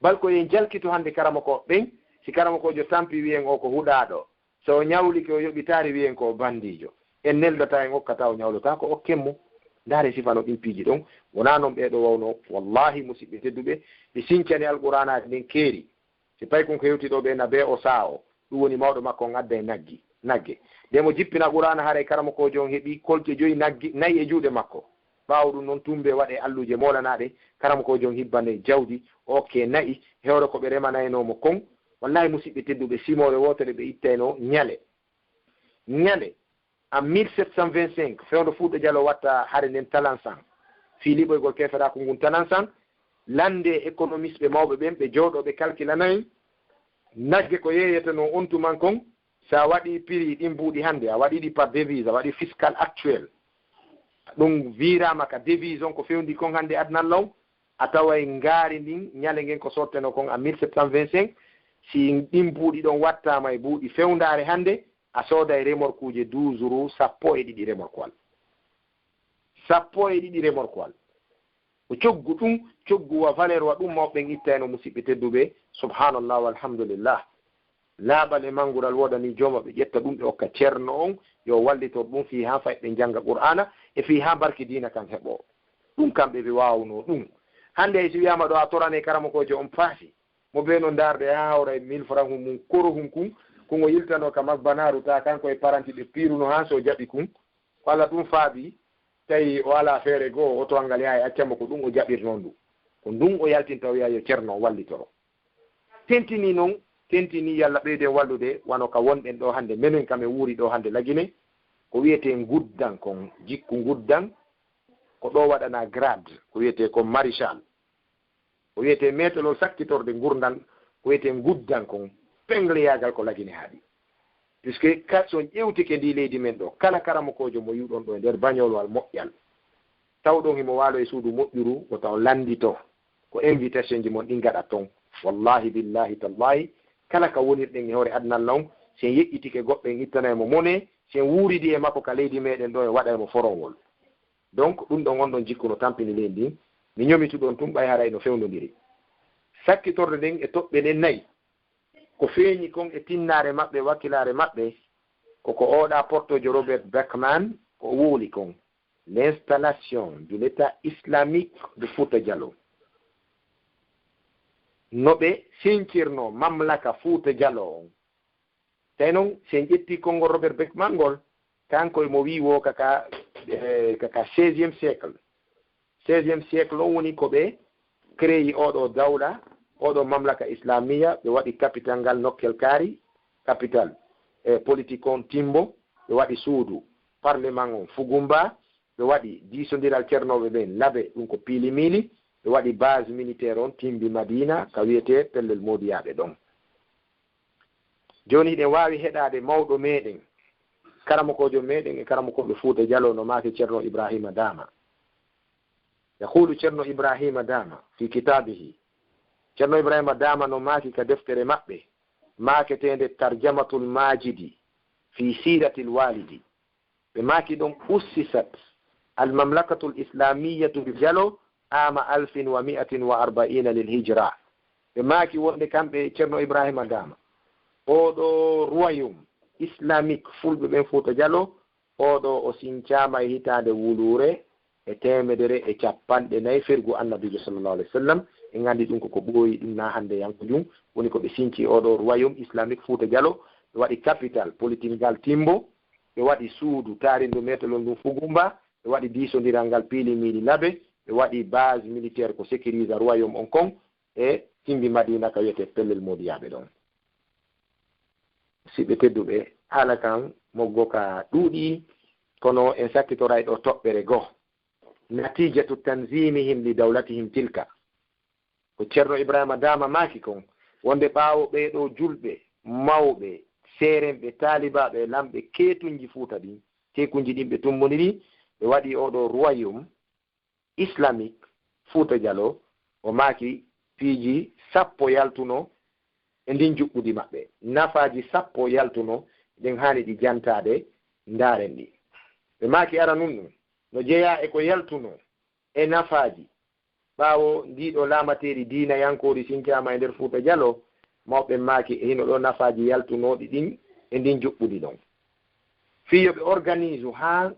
Bal ko en jalkito hannde karamokooɓe ɓen, si karamokoojo tampi wi'en o ko huɗaaɗo, so o ñawlike o yoɓitaari wi'en ko o bandiijo. En neldataa, en okkataa, o ñawlotaako, okken mo. Ndaare sifa no ɗin piiji ɗon. Wonaa non ɓee ɗoo wawnoo. Wallaahi, musiɓɓe tedduɓe, ɓe sincani Alqur'aanaare nden keeri. Si paykun ko hewti ɗoo ɓe na bee o saawo, ɗum woni mawɗo makko on adday naggi, nagge. Nde mo jippina Qur'aana, haray karamokoojo on heɓi kolte joyi nagge, nayi e juuɗe makko. Ɓaawo ɗum non, tumbe waɗee alluuje moolanaaɗe, karamokoojo on hibbanee jawdi, okkee na'i, hewre ko ɓe remanaynoo mo kon. Wallaahi, musiɓɓe tedduɓe, simoore wootere ɓe ittaynoo ñale. Ñale, en mille sept cent vingt-cinq, fewndo Fuuta Jaloo watta hare nden Talansan, fii liɓoygol keeferaaku ngun Talansan, lande économiste ɓe mawɓe ɓen, ɓe jooɗoo ɓe kalkilanay nagge ko yeeyetenoo on tuman kon, si a waɗii prix ɗin buuɗi hannde, a waɗii ɗi par devise, a waɗii fiscal actuel, ɗum viiraama ka devise on ko fewndi kon hannde aduna law, a taway ngaari ndin ñale ngen ko sottenoo kon en mille sept cent vingt-cinq, si ɗin buuɗi ɗon wattaama e buuɗi fewndaare hannde, a sooday remorkuuje douze roues, sappo e ɗiɗi remorkuwal. Sappo e ɗiɗi remorkuwal. Ko coggu ɗum, coggu wa valeur wa ɗum mawɓe ɓen ittayno, musiɓɓe tedduɓe. Subhanallah, walhamdulillah. Laaɓal e manngural woodanii jooma ɓe, ƴetta ɗum ɓe okka ceerno on, yo wallitor ɗum fii haa fay ɓe njannga Qur'aana e fii haa barki diina kan heɓoo. Ɗum kamɓe ɓe waawnoo ɗum. Hannde hay si wiyaama ɗo a torane karamokoojo on paasi, mo bee no ndaarde haa hawra e mille franc hun mun korohun kun, kun o yiltanoo ka magbanaaru, taa kanko e paranti ɓe piiruno haa so o jaɓi kun, walla ɗum faabii, tawi o alaa feere goo, oto angal yaha e acca mo ko ɗum o jaɓirnoo ndu. Ko ndun o yaltinta o wi'a yo ceerno o wallitoro. Tentinii non, tentinii, Yalla ɓeydu en wallude, wano ka wonɗen ɗoo hannde, menen kam en wuuri ɗoo hannde Lagine, ko wi'etee nguddan kon, jikku nguddan, ko ɗoo waɗanaa grade, ko wi'etee kon maréchal. Ko wi'etee meetolol sakkitorde ngurndan, ko wi'etee nguddan kon, pengleyaagal ko Lagine haaɗi. Puisque ka, so on ƴeewtike ndii leydi men ɗoo, kala karamokoojo mo yi'uɗon ɗoo e nder bañoolwal moƴƴal, tawɗon himo waaloo e suudu moƴƴuru, wota on lanndito. Ko invitation ji mon ɗin ngaɗa ton. Wallahi, billahi, tallahi, kala ka wonirɗen e hoore aduna Allah on, si en yeƴƴitike goɗɗo, en ittanay mo mone, si en wuuridi e makko ka leydi meɗen ɗoo, en waɗay mo forowol. Donc, ɗum ɗon, on ɗon jikku no tampini leydi ndin. Mi ñomituɗon tun, ɓay haray no fewndondiri. Sakkitorde nden e toɓɓe ɗen nayi, ko feeñi kon e tinnaare maɓɓe, wakkilaare maɓɓe, ko ko oɗa portojo Robert Beckman ko o wowli kon, l'installation de l'État islamique de Fouta Djallon. No ɓe sincirno mamlaka Fouta Djallon on. Tawi non, si en ƴetti konngol Robert Beckman ngol, kanko e mo wii wo kaka, eh, kaka seizième siècle. Seizième siècle on woni ko ɓe créé oɗo dawla, oɗo mamlaka islamiya, ɓe waɗi capital ngal Nokkel Kaari, capital, e politique on Timbo, ɓe waɗi suudu parlement on Fugumba, ɓe waɗi diisondiral cernooɓe ɓen Labe, ɗum ko Piilimili, ɓe waɗi base militaire on Timbi Madina, ka wiyetee Pellel Moodiyaaɓe ɗon. Jooni hiɗen waawi heɗaade mawɗo meɗen, karamokoojo meɗen e karamokooɓe Fuuta Jaloo no maaki Ceerno Ibraahiima Daama. Yaquulu Ceerno Ibraahiima Daama fii kitaabihi, Ceerno Ibraahiima Daama no maaki ka deftere maɓɓe maaketeende Tarjamatul Maajidi fii Siiratil Waalidi. Ɓe maaki ɗon, ussisat al-mamlakatul islamiyyatu bi Jalo ama alfin wa mi'atin wa arba'iina lil hijra. Ɓe maaki wonde kamɓe Ceerno Ibraahiima Daama, oo ɗoo royaume islamique fulɓe ɓen Fuuta Jalo, oo ɗoo o sincaama e hitaande wuluure e teemedere e cappanɗe nayi fergu Annabiijo sallallahu alayhi wa sallam. En anndi ɗum ko ko ɓooyi ɗum na hannde yankojum. Woni ko ɓe sinci oo ɗoo royaume islamique Fuuta Jalo, ɓe waɗi capital politique ngal Timbo, ɓe waɗi suudu taarindu meetolol ndun Fugumba, ɓe waɗi diisondiral ngal Piili Miili Labe, ɓe waɗi base militaire ko sécurisa royaume on kon, e Timbi Madina ka wiyetee Pellel Moodiyaaɓe ɗon. Siɓɓe tedduɓe, haala kan moggo ka ɗuuɗi, kono en sakkitoray ɗoo toɓɓere goo. Natijatu tanzimihim li dawlatihim tilka. Ko Ceerno Ibraahiima Daama maaki kon, wonde ɓaawo ɓee ɗoo julɓe, mawɓe, seerenɓe, taalibaaɓe e lamɓe keetunji Fuuta ɗin, teekunji ɗin ɓe tumbondiri, ɓe waɗi oo ɗoo royaume islamique Fuuta Jalo, o maaki piiji sappo yaltuno e ndin juɓɓudi maɓɓe. Nafaaji sappo yaltuno, ɗen haani ɗi jantaade, ndaaren ɗi. Ɓe maaki aranun ɗum, no jeyaa e ko yaltuno e nafaaji. Ɓaawo ndii ɗoo laamateeri diinayankoori sincaama e nder Fuuta Jalo, mawɓe maaki e hino ɗoo nafaaji yaltunooɗi ɗin e ndin juɓɓudi ɗon. Fii yo ɓe organise haa,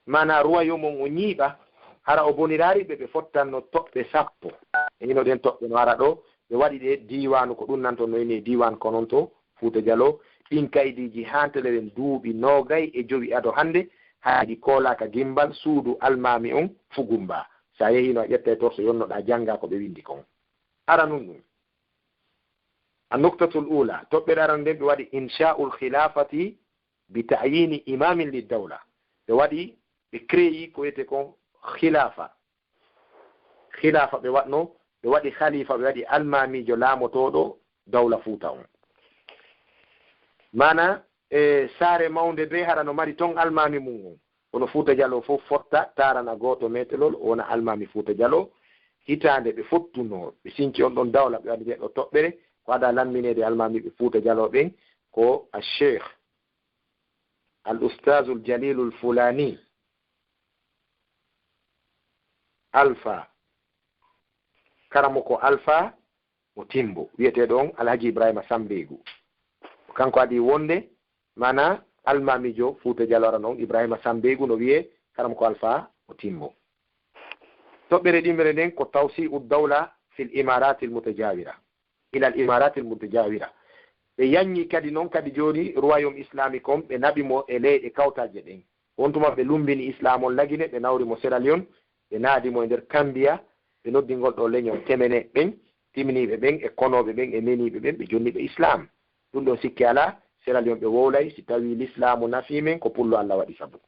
maanaa royaume on o ñiiɓa, hara o boniraari ɓe, ɓe fottanno toɓɓe sappo. E hino ɗen toɓɓe no ara ɗoo, ɓe waɗi ɗe diiwaanu, ko ɗum nan toon no innee diiwaan konon to Fuuta Jalo. Ɗin kaydiiji haantele ɗen duuɓi noogay e jowi ado hannde, haa ɗi koolaa ka gimmbal suudu almaami on Fugumba. Si a yehii no a ƴetta e torso yonnoɗaa janngaa ko ɓe winndi kon. Aranun ɗum. An-nuktatul uula, toɓɓere aran nden ɓe waɗi insha'ul khilafati bi ta'yini imamin lid dawla. Ɓe waɗi, ɓe créé ko wiyetee kon khilafa. Khilafa ɓe waɗno, ɓe waɗi khalifa, ɓe waɗi almaamiijo laamotooɗo dawla Fuuta on. Maanaa, e saare mawnde bee hara no mari ton almaami mum on. Kono Fuuta Jalo fof fotta, taarana gooto meetolol, o wona almaami Fuuta Jalo. Hitaande ɓe fottunoo, ɓe sinci on ɗon dawla, ɓe waɗi nde ɗoo toɓɓere, ko ada lammineede almaamiiɓe Fuuta Jalo ɓen, ko a Cheikh Al Ustazul Jalilul Fulani, Alfa, karamoko Alfa mo Timbo, wiyeteeɗo on Alhaji Ibrahima Sambeygu. Kanko adi wonde, mana almamijo Fuuta Jallo arano on, Ibrahima Sambeygu, no wiyee karamoko Alfa mo Timbo. Toɓɓere ɗimmere nden ko tawsi'u dawla fil imaratil mutajawira, ilal imaratil mutajawira. Ɓe yanyi kadi non kadi jooni royaume islamique on, ɓe naɓi mo e leyɗe kawtalje ɗen. On tuma ɓe lumbini islam on Lagine, ɓe nawri mo Sierra Leone, ɓe naadi mo e nder Kambiya, ɓe noddi ngol ɗo leñol Temene ɓen, timiniiɓe ɓen e konooɓe ɓen e meniiɓe ɓen, ɓe jonni ɓe islam. Ɗum ɗon sikke alaa, Sierra Leone ɓe wowlay, si tawii lislaamu nafii men, ko pullo Alla waɗi sabu.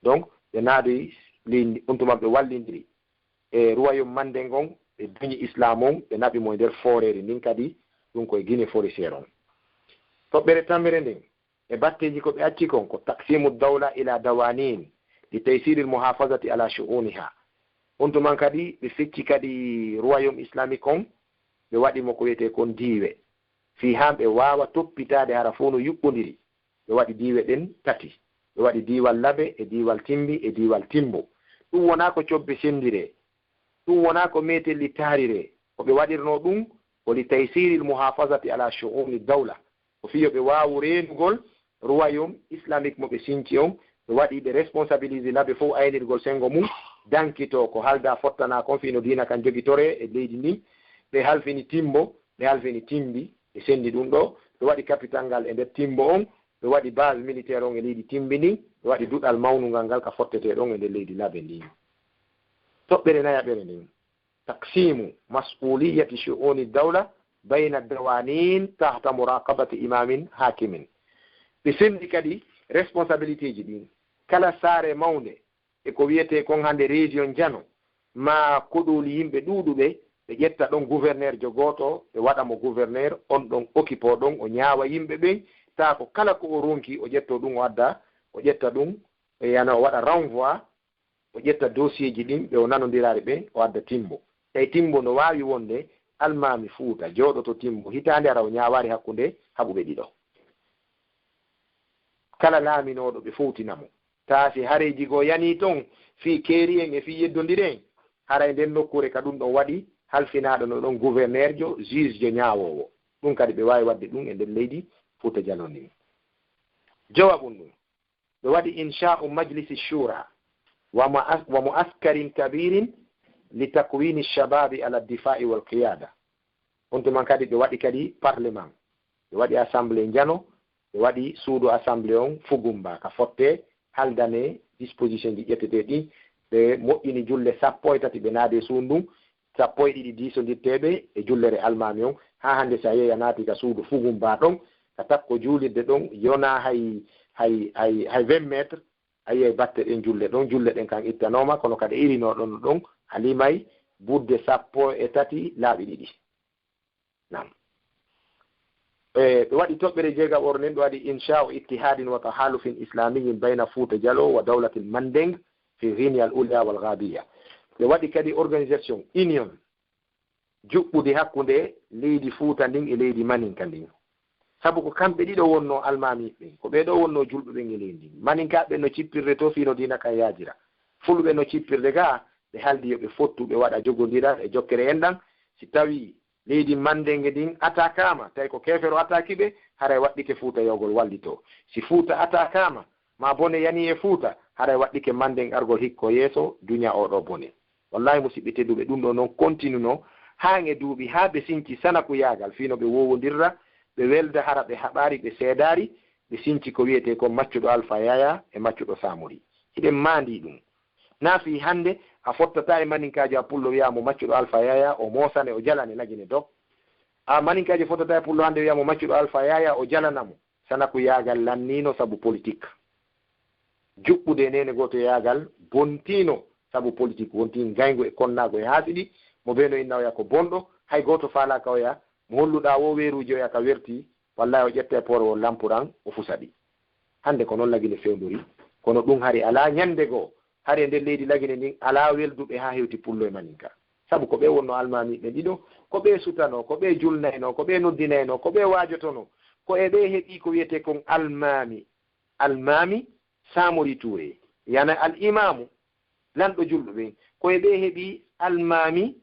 Donc, ɓe naadoyi leydi, on tuma ɓe wallindiri e royaume Mandeng on, ɓe duñi islam on, ɓe naɓi mo e nder fooreeri ndin kadi, ɗum ko e Guinée forestière on. Toɓɓere tammere nden, e batteeji ko ɓe acci kon, ko taqsimu dawla ila dawanin li taysiril muhafazati ala shu'uniha. On tuman kadi, ɓe fecci kadi royaume islamique on, ɓe waɗi mo ko wiyetee kon diiwe. Fii haa ɓe waawa toppitaade hara fof no yuɓɓondiri. Ɓe waɗi diiwe ɗen tati. Ɓe waɗi diiwal Labe e diiwal Timbi e diiwal Timbo. Ɗum wonaa ko cobbe sendiree. Ɗum wonaa ko meetelli taariree. Ko ɓe waɗirnoo ɗum ko li taysiril muhafazati ala shu'uni dawla. Ko fii yo ɓe waawu reenugol royaume islamique mo ɓe sinci on. Ɓe waɗi ɓe responsabilisé Labe fof aynirgol senngo mum, dankitoo ko haaldaa fottanaa kon fii no diina kan jogitoree e leydi ndin. Ɓe halfini Timbo, ɓe halfini Timbi, ɓe senndi ɗum ɗoo. Ɓe waɗi capital ngal e nder Timbo on, ɓe waɗi base militaire on e leydi Timbi ndin, ɓe waɗi duɗal mawnungal ngal ka fottetee ɗon e nder leydi Labe ndin. Toɓɓere nayaɓere nden, taqsimu mas'uliyati shu'uni dawla bayna dawanin tahta muraqabati imamin hakimin. Ɓe senndi kadi responsabilitéeji ɗin. Kala saare mawnde e ko wiyetee kon hannde région Njano, maa koɗooli yimɓe ɗuuɗuɓe, ɓe ƴetta ɗon gouverneur jo gooto, ɓe waɗa mo gouverneur, on ɗon occupé ɗon, o ñaawa yimɓe ɓen, taa ko kala ko o ronki, o ƴettoo ɗum, o adda, o ƴetta ɗum, e yana o waɗa renvoi, o ƴetta dossier ji ɗin, ɓe o nanondiraari ɓe, o adda Timbo. Tawi Timbo no waawi wonde almaami Fuuta, jooɗoto Timbo, hitaande ara o ñaawaari hakkunde haɓuɓe ɗiɗo. Kala laaminooɗo ɓe fowtina mo. Taa si hareeji goo yanii ton, fii keeri en e fii yeddondire en, haray nden nokkuure ka ɗum ɗon waɗi, halfinaaɗo no ɗon gouverneur jo, juge jo ñaawoowo. Ɗum kadi ɓe waawi waɗde ɗum e nder leydi Fuuta Jallo ndin. Jowaɓun ɗum. Ɓe waɗi insha'u majlisi shura wa mu'as-, wa mu'askarin kabirin li takwini shababi ala difa'i wal qiyada. On tuman kadi ɓe waɗi kadi parlement. Ɓe waɗi assemblée Njano, ɓe waɗi suudu assemblée on Fugumba ka fotte haldane disposition ji ƴettetee ɗin. Ɓe moƴƴini julle sappo e tati ɓe naade suudu ndun, sappo e ɗiɗi diisondirteeɓe e jullere almaami on. Haa hannde, si a yehi a naati ka suudu Fugumba ɗon, ka takko juulirde ɗon, yonaa hay, hay, hay, hay vingt mètres, a yiyay batte ɗen julle ɗon. Julle ɗen kan ittanooma, kono kadi irinoo ɗon ɗon, a limay budde sappo e tati laaɓi ɗiɗi. Naam. E, ɓe waɗi toɓɓere jeegaɓore nden, ɓe waɗi insha'u ittihadin wa tahalufin islamiyin bayna Fuuta Jalo wa dawlatil Mandeng fi Guinea al Ulya wal Gabiya. Ɓe waɗi kadi organisation, union, juɓɓudi hakkunde leydi Fuuta ndin e leydi Maninka ndin. Sabu ko kamɓe ɗiɗo wonnoo almaami ɓen, ko ɓee ɗoo wonnoo julɓe ɓen e leydi ndin. Maninkaaɓe no cippirde to fii no diina kan yaajira. Fulɓe no cippirde gaa, ɓe haldi yo ɓe fottu, ɓe waɗa jogondiral e jokkere enɗan. Si tawii leydi Mandenge ndin atakaama, tawi ko keefeero ataki ɓe, haray waɗɗike Fuuta yoogol wallitoo. Si Fuuta atakaama, maa bone yanii e Fuuta, haray waɗɗike Mandeng argol hikko yeeso duña oo ɗoo bone. Wallaahi, musiɓɓe tedduɓe, ɗum ɗoo non kontinuno haa e duuɓi, haa ɓe sinci Sanakuyaagal, fii no ɓe woowondirra, ɓe welda hara ɓe haɓaari, ɓe seedaari, ɓe sinci ko wiyetee ko maccuɗo Alfa Yaya e maccuɗo Samori. Hiɗen maandii ɗum. Naa fii hannde a fottataa e maninkaajo a pullo wiyaa mo maccuɗo Alfa Yaya, o moosane, o jalane Lagine dok. A maninkaajo fottataa e pullo hannde wiyaa mo maccuɗo Alfa Yaya, o jalana mo. Sanakuyaagal lanniino sabu politik. Juɓɓude e neene gooto yaagal bontiino sabu politik, wontii ngayngu e konnaagu e haasiɗi. Mo bee no inna oya ko bonɗo, hay gooto faalaaka oya. Mo holluɗaa woo weeruuji oya ka wertii, wallaahi o ƴetta e poorowol lampuran, o fusa ɗi. Hannde ko non Lagine fewndori, kono ɗum hari alaa. Ñannde goo, hari e nder leydi Lagine ndin alaa welduɓe haa hewti pullo e maninka. Sabu ko ɓee wonnoo almaamiiɓe ɓen ɗiɗo, ko ɓee sutanoo, ko ɓee julnaynoo, ko ɓee noddinaynoo, ko ɓee waajotonoo. Ko e ɓee heɓi ko wiyetee kon almaami. Almaami Samori Touré, yana al imaamu, lanɗo julɓe ɓen. Ko e ɓe heɓi Almaami,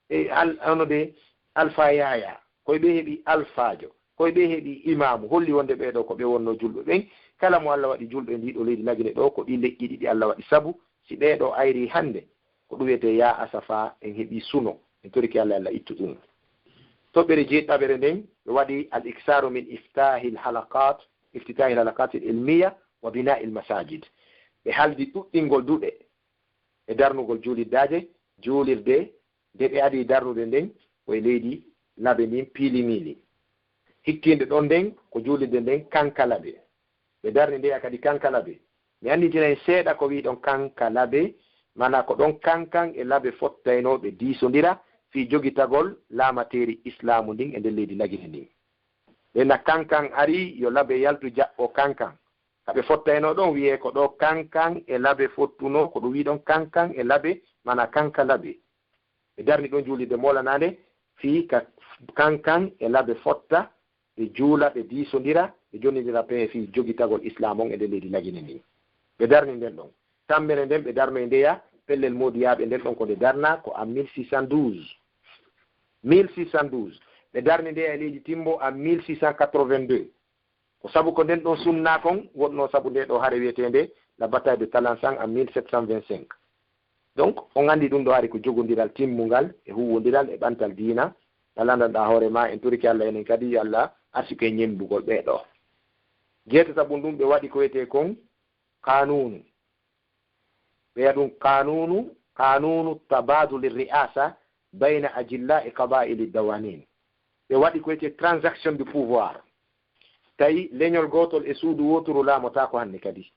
e al, hono de Alfa Yaya, ko e ɓe heɓi Alfaajo, ko e ɓe heɓi imaamu. Holli wonde ɓee ɗoo ko ɓe wonnoo julɓe ɓen. Kala mo Alla waɗi julɗo e ndii ɗoo leydi Lagine ɗoo, ko ɗii leƴƴi ɗiɗi Alla waɗi. Sabu si ɓee ɗoo ayrii hannde, ko ɗum wiyetee yaa asafa, en heɓii suno. En torike Alla, Alla ittu ɗum. Toɓɓere jeeɗiɗaɓere nden, ɓe waɗi al iksaaru min iftahil halakat, iftitahil halakatil ilmiya wa bina'il masajid. Ɓe haldi ɗuɗɗingol duɗe e darnugol juuliddaaje, juulirde nde ɓe adii darnude nden ko e leydi Labe ndin, Piilimili. Hikkiinde ɗon nden ko juulirde nden Kankalabe. Ɓe darni ndeya kadi Kankalabe. Mi anndintina en seeɗa ko wii ɗon Kankalabe, maanaa ko ɗon Kankan e Labe fottaynoo ɓe diisondira fii jogitagol laamateeri Islaamu ndin e nder leydi Lagine ndin. Ɓe na Kankan arii, yo Labe yaltu jaɓɓoo Kankan. Ka ɓe fottaynoo ɗon, wiyee ko ɗoo Kankan e Labe fottunoo, ko ɗum wii ɗon Kankan e Labe, maanaa Kankalabe. Ɓe darni ɗon juulirde moolanaande fii ka Kankan e Labe fotta, ɓe juula, ɓe diisondira, ɓe jonnindira pehe fii jogitagol Islaam on e nder leydi Lagine ndin. Ɓe darni nden ɗon. Tammere nden ɓe darnoyi ndeya pellel Moodiyaaɓe nden ɗon, ko nde darnaa ko en mille six cent douze. Mille six cent douze. Ɓe darni ndeya e leydi Timbo en mille six cent quatre-vingt-deux. Ko sabu ko nden ɗon sunnaa kon wonnoo sabu ndee ɗoo hare wiyeteende la bataille de Talansang en mille sept cent vingt-cinq. Donc, on anndi ɗum ɗoo hari ko jogondiral timmungal e huuwondiral e ɓantal diina, ka landanɗaa hoore maa, en torike Alla enen kadi, yo Alla arsuku en ñemmbugol ɓee ɗoo. Jeetataɓun ɗum, ɓe waɗi ko wiyetee kon qaanuunu. Ɓe wi'a ɗum qaanuunu, qaanuunu tabaaduli ri'aasa bayna ajillaa'i qabaa'ili dawaanin. Ɓe waɗi ko wiyetee transaction du pouvoir. Tawi leñol gootol e suudu wooturu laamotaako hannde kadi.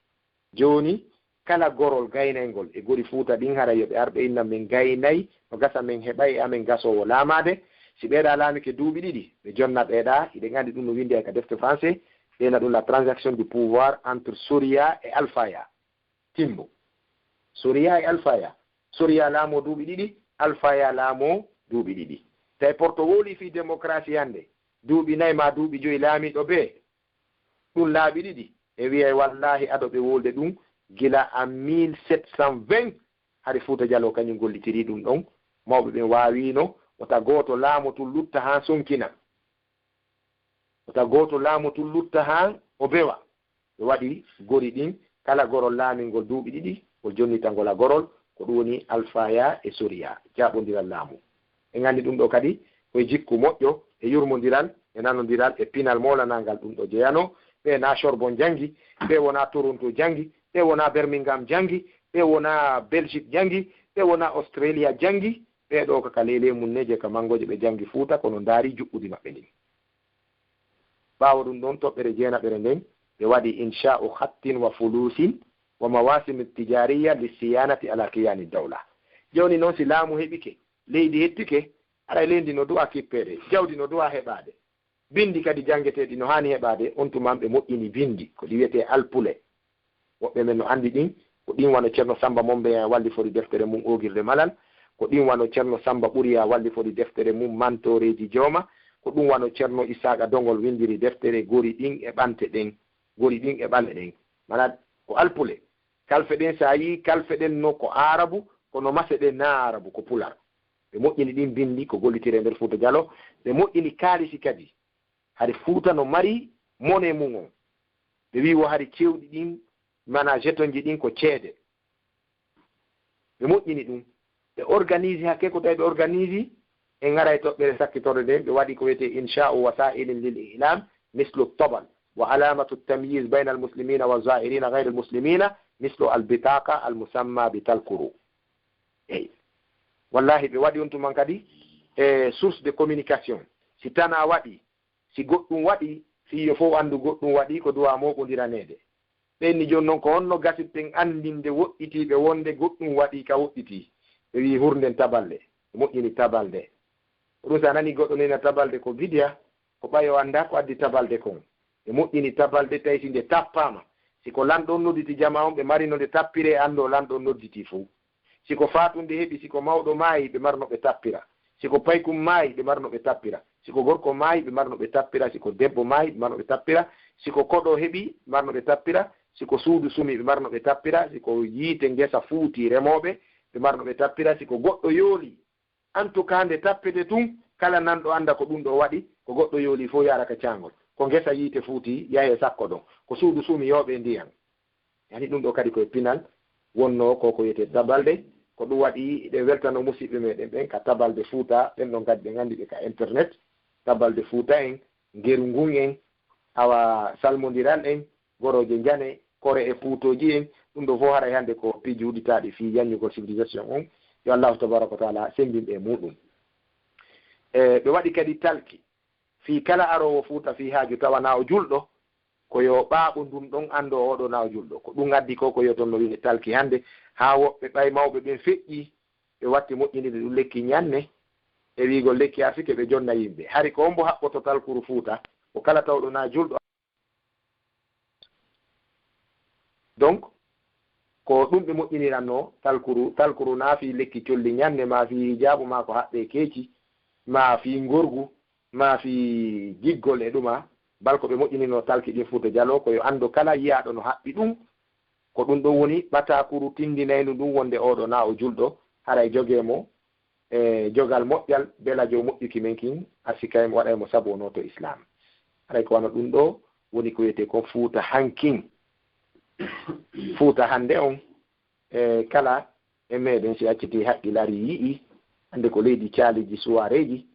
Jooni, kala gorol gaynayngol e gori Fuuta ɗin, haray yo ɓe ar ɓe inna, "Min gaynay, no gasa min heɓay e amen gasoowo laamaade." Si ɓee ɗaa laamike duuɓi ɗiɗi, ɓe jonna ɓee ɗaa, hiɗen anndi ɗum no winndee ka defte français, ɓe na ɗum la transaction du pouvoir entre Soria et Alfaya. Timbo. Soria e Alfaya. Soria laamoo duuɓi ɗiɗi, Alfaya laamoo duuɓi ɗiɗi. Tawi Porto wowlii fii démocratie hannde, duuɓi nay maa duuɓi joyi laamiiɗo bee, ɗum laaɓi ɗiɗi. E wiyay wallaahi ado ɓe wowlde ɗum gila en mille sept cent vingt, hari Fuuta Jaloo kañum gollitirii ɗum ɗon. Mawɓe ɓen waawiino, wota gooto laamoo tun lutta haa sonkina. Wota gooto laamoo tun lutta haa o bewa. Ɓe waɗi gori ɗin, kala gorol laamingol duuɓi ɗiɗi, ngol jonnita ngol a gorol, ko ɗum woni Alfaya e Soria, jaaɓondiral laamu. En anndi ɗum ɗoo kadi ko e jikku moƴƴo, e yurmondiral, e nanondiral, e pinal moolanangal ɗum ɗoo jeyanoo. Ɓee na Sorbonne janngi, ɓee wonaa Toronto janngi, ɓee wonaa Birmingham janngi, ɓee wonaa Belgique janngi, ɓee wonaa Australia janngi, ɓee ɗoo ko ka leele mum ne je ka manngo je ɓe janngi Fuuta, kono ndaari juɓɓudi maɓɓe ndin. Ɓaawo ɗum ɗon, toɓɓere jeenaɓere nden, ɓe waɗi insha'u khattin wa fulusin wa mawasim tijariya li siyanati ala kiyani dawla. Jooni noon, si laamu heɓike, leydi hettike, aray leydi no du'a kippeede, jawdi no du'a heɓaade. Binndi kadi janngeteeɗi no haani heɓaade, on tuma ɓe moƴƴini binndi, ko ɗi wiyetee alpule. Woɓɓe men no anndi ɗin, ko ɗin wano Ceerno Sammba Mombeya wallifori deftere mum Oogirde Malal, ko ɗin wano Ceerno Sammba Ɓuriya wallifori deftere mum Mantooreeji Jooma, ko ɗum wano Ceerno Isaaqa Dongol winndiri deftere Gori ɗin e ɓante ɗen, Gori ɗin e ɓale ɗen. Maanaa ko alpule. Kalfe ɗen, so a yii kalfe ɗen no ko aarabu, kono mase ɗen na aarabu, ko pular. Ɓe moƴƴini ɗin binndi, ko gollitiri e nder Fuuta Jaloo. Ɓe moƴƴini kaalisi kadi. Hari Fuuta no mari monnaie mum on. Ɓe wii wo hari cewɗi ɗin, maanaa jetonji ɗin ko ceede. Ɓe moƴƴini ɗum. Ɓe organisi, hakke ko tawi ɓe organisi, en ngaray toɓɓere sakkitorde nden, ɓe waɗi ko wiyetee insha'u wasa'ilin lil i'lam, mislu tobal, wa alamatu tamyiz bayna al muslimina wa za'irina ghayri al muslimina, mislu al bitaqa al musamma bi talkuru. Eyi. Wallahi, ɓe waɗi on tuman kadi e source de communication. Si tanaa waɗi, si goɗɗum waɗi, fii yo fof anndu goɗɗum waɗi, ko du'a mooɓondiraneede. Ɓen ni jooni noon, ko honno gasirten anndinde woɗɗitiiɓe wonde goɗɗum waɗi ka woɗɗitii? Ɓe wii hurnden tabalde, ɓe moƴƴini tabalde. Ko ɗum, so a nanii goɗɗo neena tabalde ko bidiya, ko ɓay o anndaa ko addi tabalde kon. Ɓe moƴƴini tabalde, tawi si nde tappaama, si ko lanɗo on nodditi jamaa on, ɓe marino nde tappiree, anndoo lanɗo on nodditii fof. Si ko faatunde heɓi, si ko mawɗo maayi, ɓe marno ɓe tappira. Si ko paykun maayi, ɓe marno ɓe tappira. Si ko gorko maayi, ɓe marno ɓe tappira. Si ko debbo maayi, ɓe marno ɓe tappira. Si ko koɗo heɓi, ɓe marno ɓe tappira. Si ko suudu sumi, ɓe marno ɓe tappira. Si ko yiite ngesa fuuti remooɓe, ɓe marno ɓe tappira. Si ko goɗɗo yooli, en tout cas, nde tappete tun, kala nanɗo annda ko ɗum ɗo waɗi, ko goɗɗo yooli fof yaara ka caangol. Ko ngesa yiite fuuti, yahe sakko ɗon. Ko suudu sumi, yooɓe ndiyan. Yani ɗum ɗo kadi koye pinal wonnoo ko ko wiyetee tabalde. Ko ɗum waɗi ɗe weltano musiɓɓe meɗen ɓen ka tabalde Fuuta, ɓen ɗon kadi ɓe nganndi ɓe ka internet, tabalde Fuuta en, ngeru ngun en, awa salmondiral en, gorooje njane, kore e puutooji en, ɗum ɗo fof haray hannde ko piiji udditaaɗi fii yanñugol civilisation on. Yo Allahu tabaraka wa taala semmbin ɓe e muɗum. E, ɓe waɗi kadi talki fii kala aroowo Fuuta fii haaju tawa na o julɗo, ko yo ɓaaɓo ndun ɗon anndo oo ɗoo na o julɗo. Ko ɗum addi ko, ko yo ton no wi'e talki hannde, haa woɓɓe ɓay mawɓe ɓen feƴƴi, ɓe watti moƴƴinirde ɗum lekki ñanne, e wi'ugol lekki arsike ɓe jonna yimɓe. Hari ko hombo haɓɓoto talkuru Fuuta, ko kala tawɗo na julɗo. Donc, ko ɗum ɓe moƴƴiniranno talkuru. Talkuru na fii lekki colli ñanne, ma fii hijaabu, ma ko haɓɓe keeci, ma fii ngorgu, ma fii giggol e ɗuma. Bal ko ɓe moƴƴinino talki ɗin Fuuta Jaloo, ko yo anndo kala yiyaaɗo no haɓɓi ɗum, ko ɗum ɗon woni ɓatakuru tindinayndu ndun wonde oo ɗoo na o julɗo, haray jogee mo e jogal moƴƴal, belajo moƴƴuki men kin, arsikay mo, waɗay mo sabu o nooto Islam. Haray ko wano ɗum ɗo woni ko wiyetee kon Fuuta hankin. Fuuta hannde on, e kala e meɗen si acciti haqqil ari yi'i, hannde ko leydi caaliiji suwaareeji,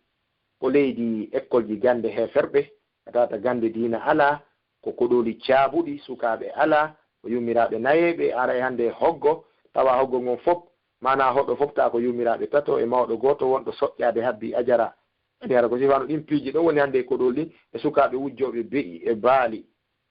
ko leydi ekkolji gannde heeferɓe, a tawata gannde diina alaa, ko koɗooli caabuɗi, sukaaɓe alaa, ko yummiraaɓe nayeeɓe, aray hannde hoggo, tawa hoggo ngon fof, maanaa hoɗo fof taa ko yummiraaɓe tato e mawɗo gooto wonɗo soƴƴaade habbi ajara. Kadi hara ko sifano ɗin piiji ɗo woni hannde e koɗooli ɗin, e sukaaɓe wujjooɓe be'i e baali.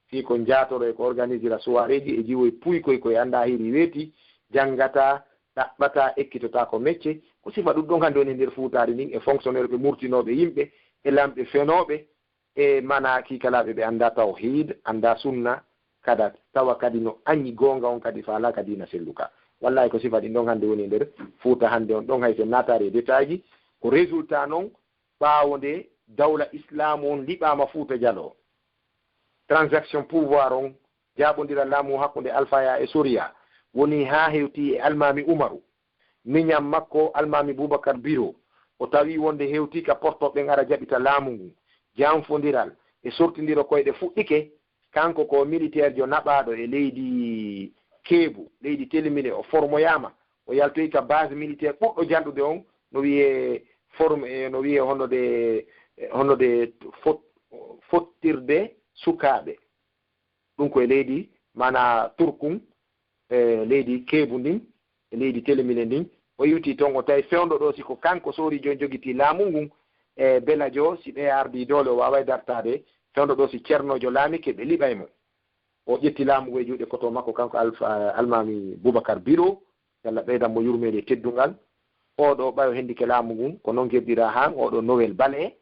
Fii ko njaatoro e ko organisira suwaareeji e jiwoy puykoy koy anndaa hiri weeti, janngataa, ɗaɓɓataa, ekkitotaako mecce. Ko sifa ɗum ɗon hannde woni e nder Fuutaari ndin, e fonctionnaire ɓe murtinooɓe yimɓe, e lamɓe fenooɓe, e mana kiikalaaɓe ɓe anndaa tawhiid, anndaa sunna, kada tawa kadi no añi goonga on kadi faalaaka diina selluka. Wallaahi ko sifa ɗin ɗon hannde woni e nder Fuuta hannde on ɗon, hay so en naataali e détail ji, ko résultat non ɓaawo nde dawla islaamu on liɓaama Fuuta Jaloo. Transaction pouvoir on, jaaɓondiral laamu hakkunde Alfaya e Soriya, woni haa hewti e Almaami Umaru. Miñan makko, Almaami Bubakar Biro, o tawi wonde hewti ka porto ɓen ara jaɓita laamu ngun. Janfondiral e sortindiro koyɗe fuɗɗike. Kanko ko militaire jo naɓaaɗo e leydi Keebu, leydi Telimile, o formoyaama. O yaltoyi ka base militaire ɓurɗo janɗude on, no wiyee form-, e, no wiyee hono de, e, hono de fot-, fottirde sukaaɓe. Ɗum ko e leydi, maanaa Turkun, e leydi Keebu ndin, e leydi Telemile ndin. O iwti toon, o tawi fewndo ɗo, si ko kanko Soori Joon jogitii laamu ngun, e Belajo, si ɓe ardii doole, o waaway dartaade. Fewndo ɗo, si Cernoojo laamike, ɓe liɓay mo. O ƴetti laamu ngun e juuɗe koto makko, kanko Alfa-, Almaami Bubakar Biro, Yalla ɓeydan mo yurmeende e teddungal. Oo ɗoo ɓayo hendike laamu ngun, ko non gerdiraa haan oo ɗoo Nowel Bale,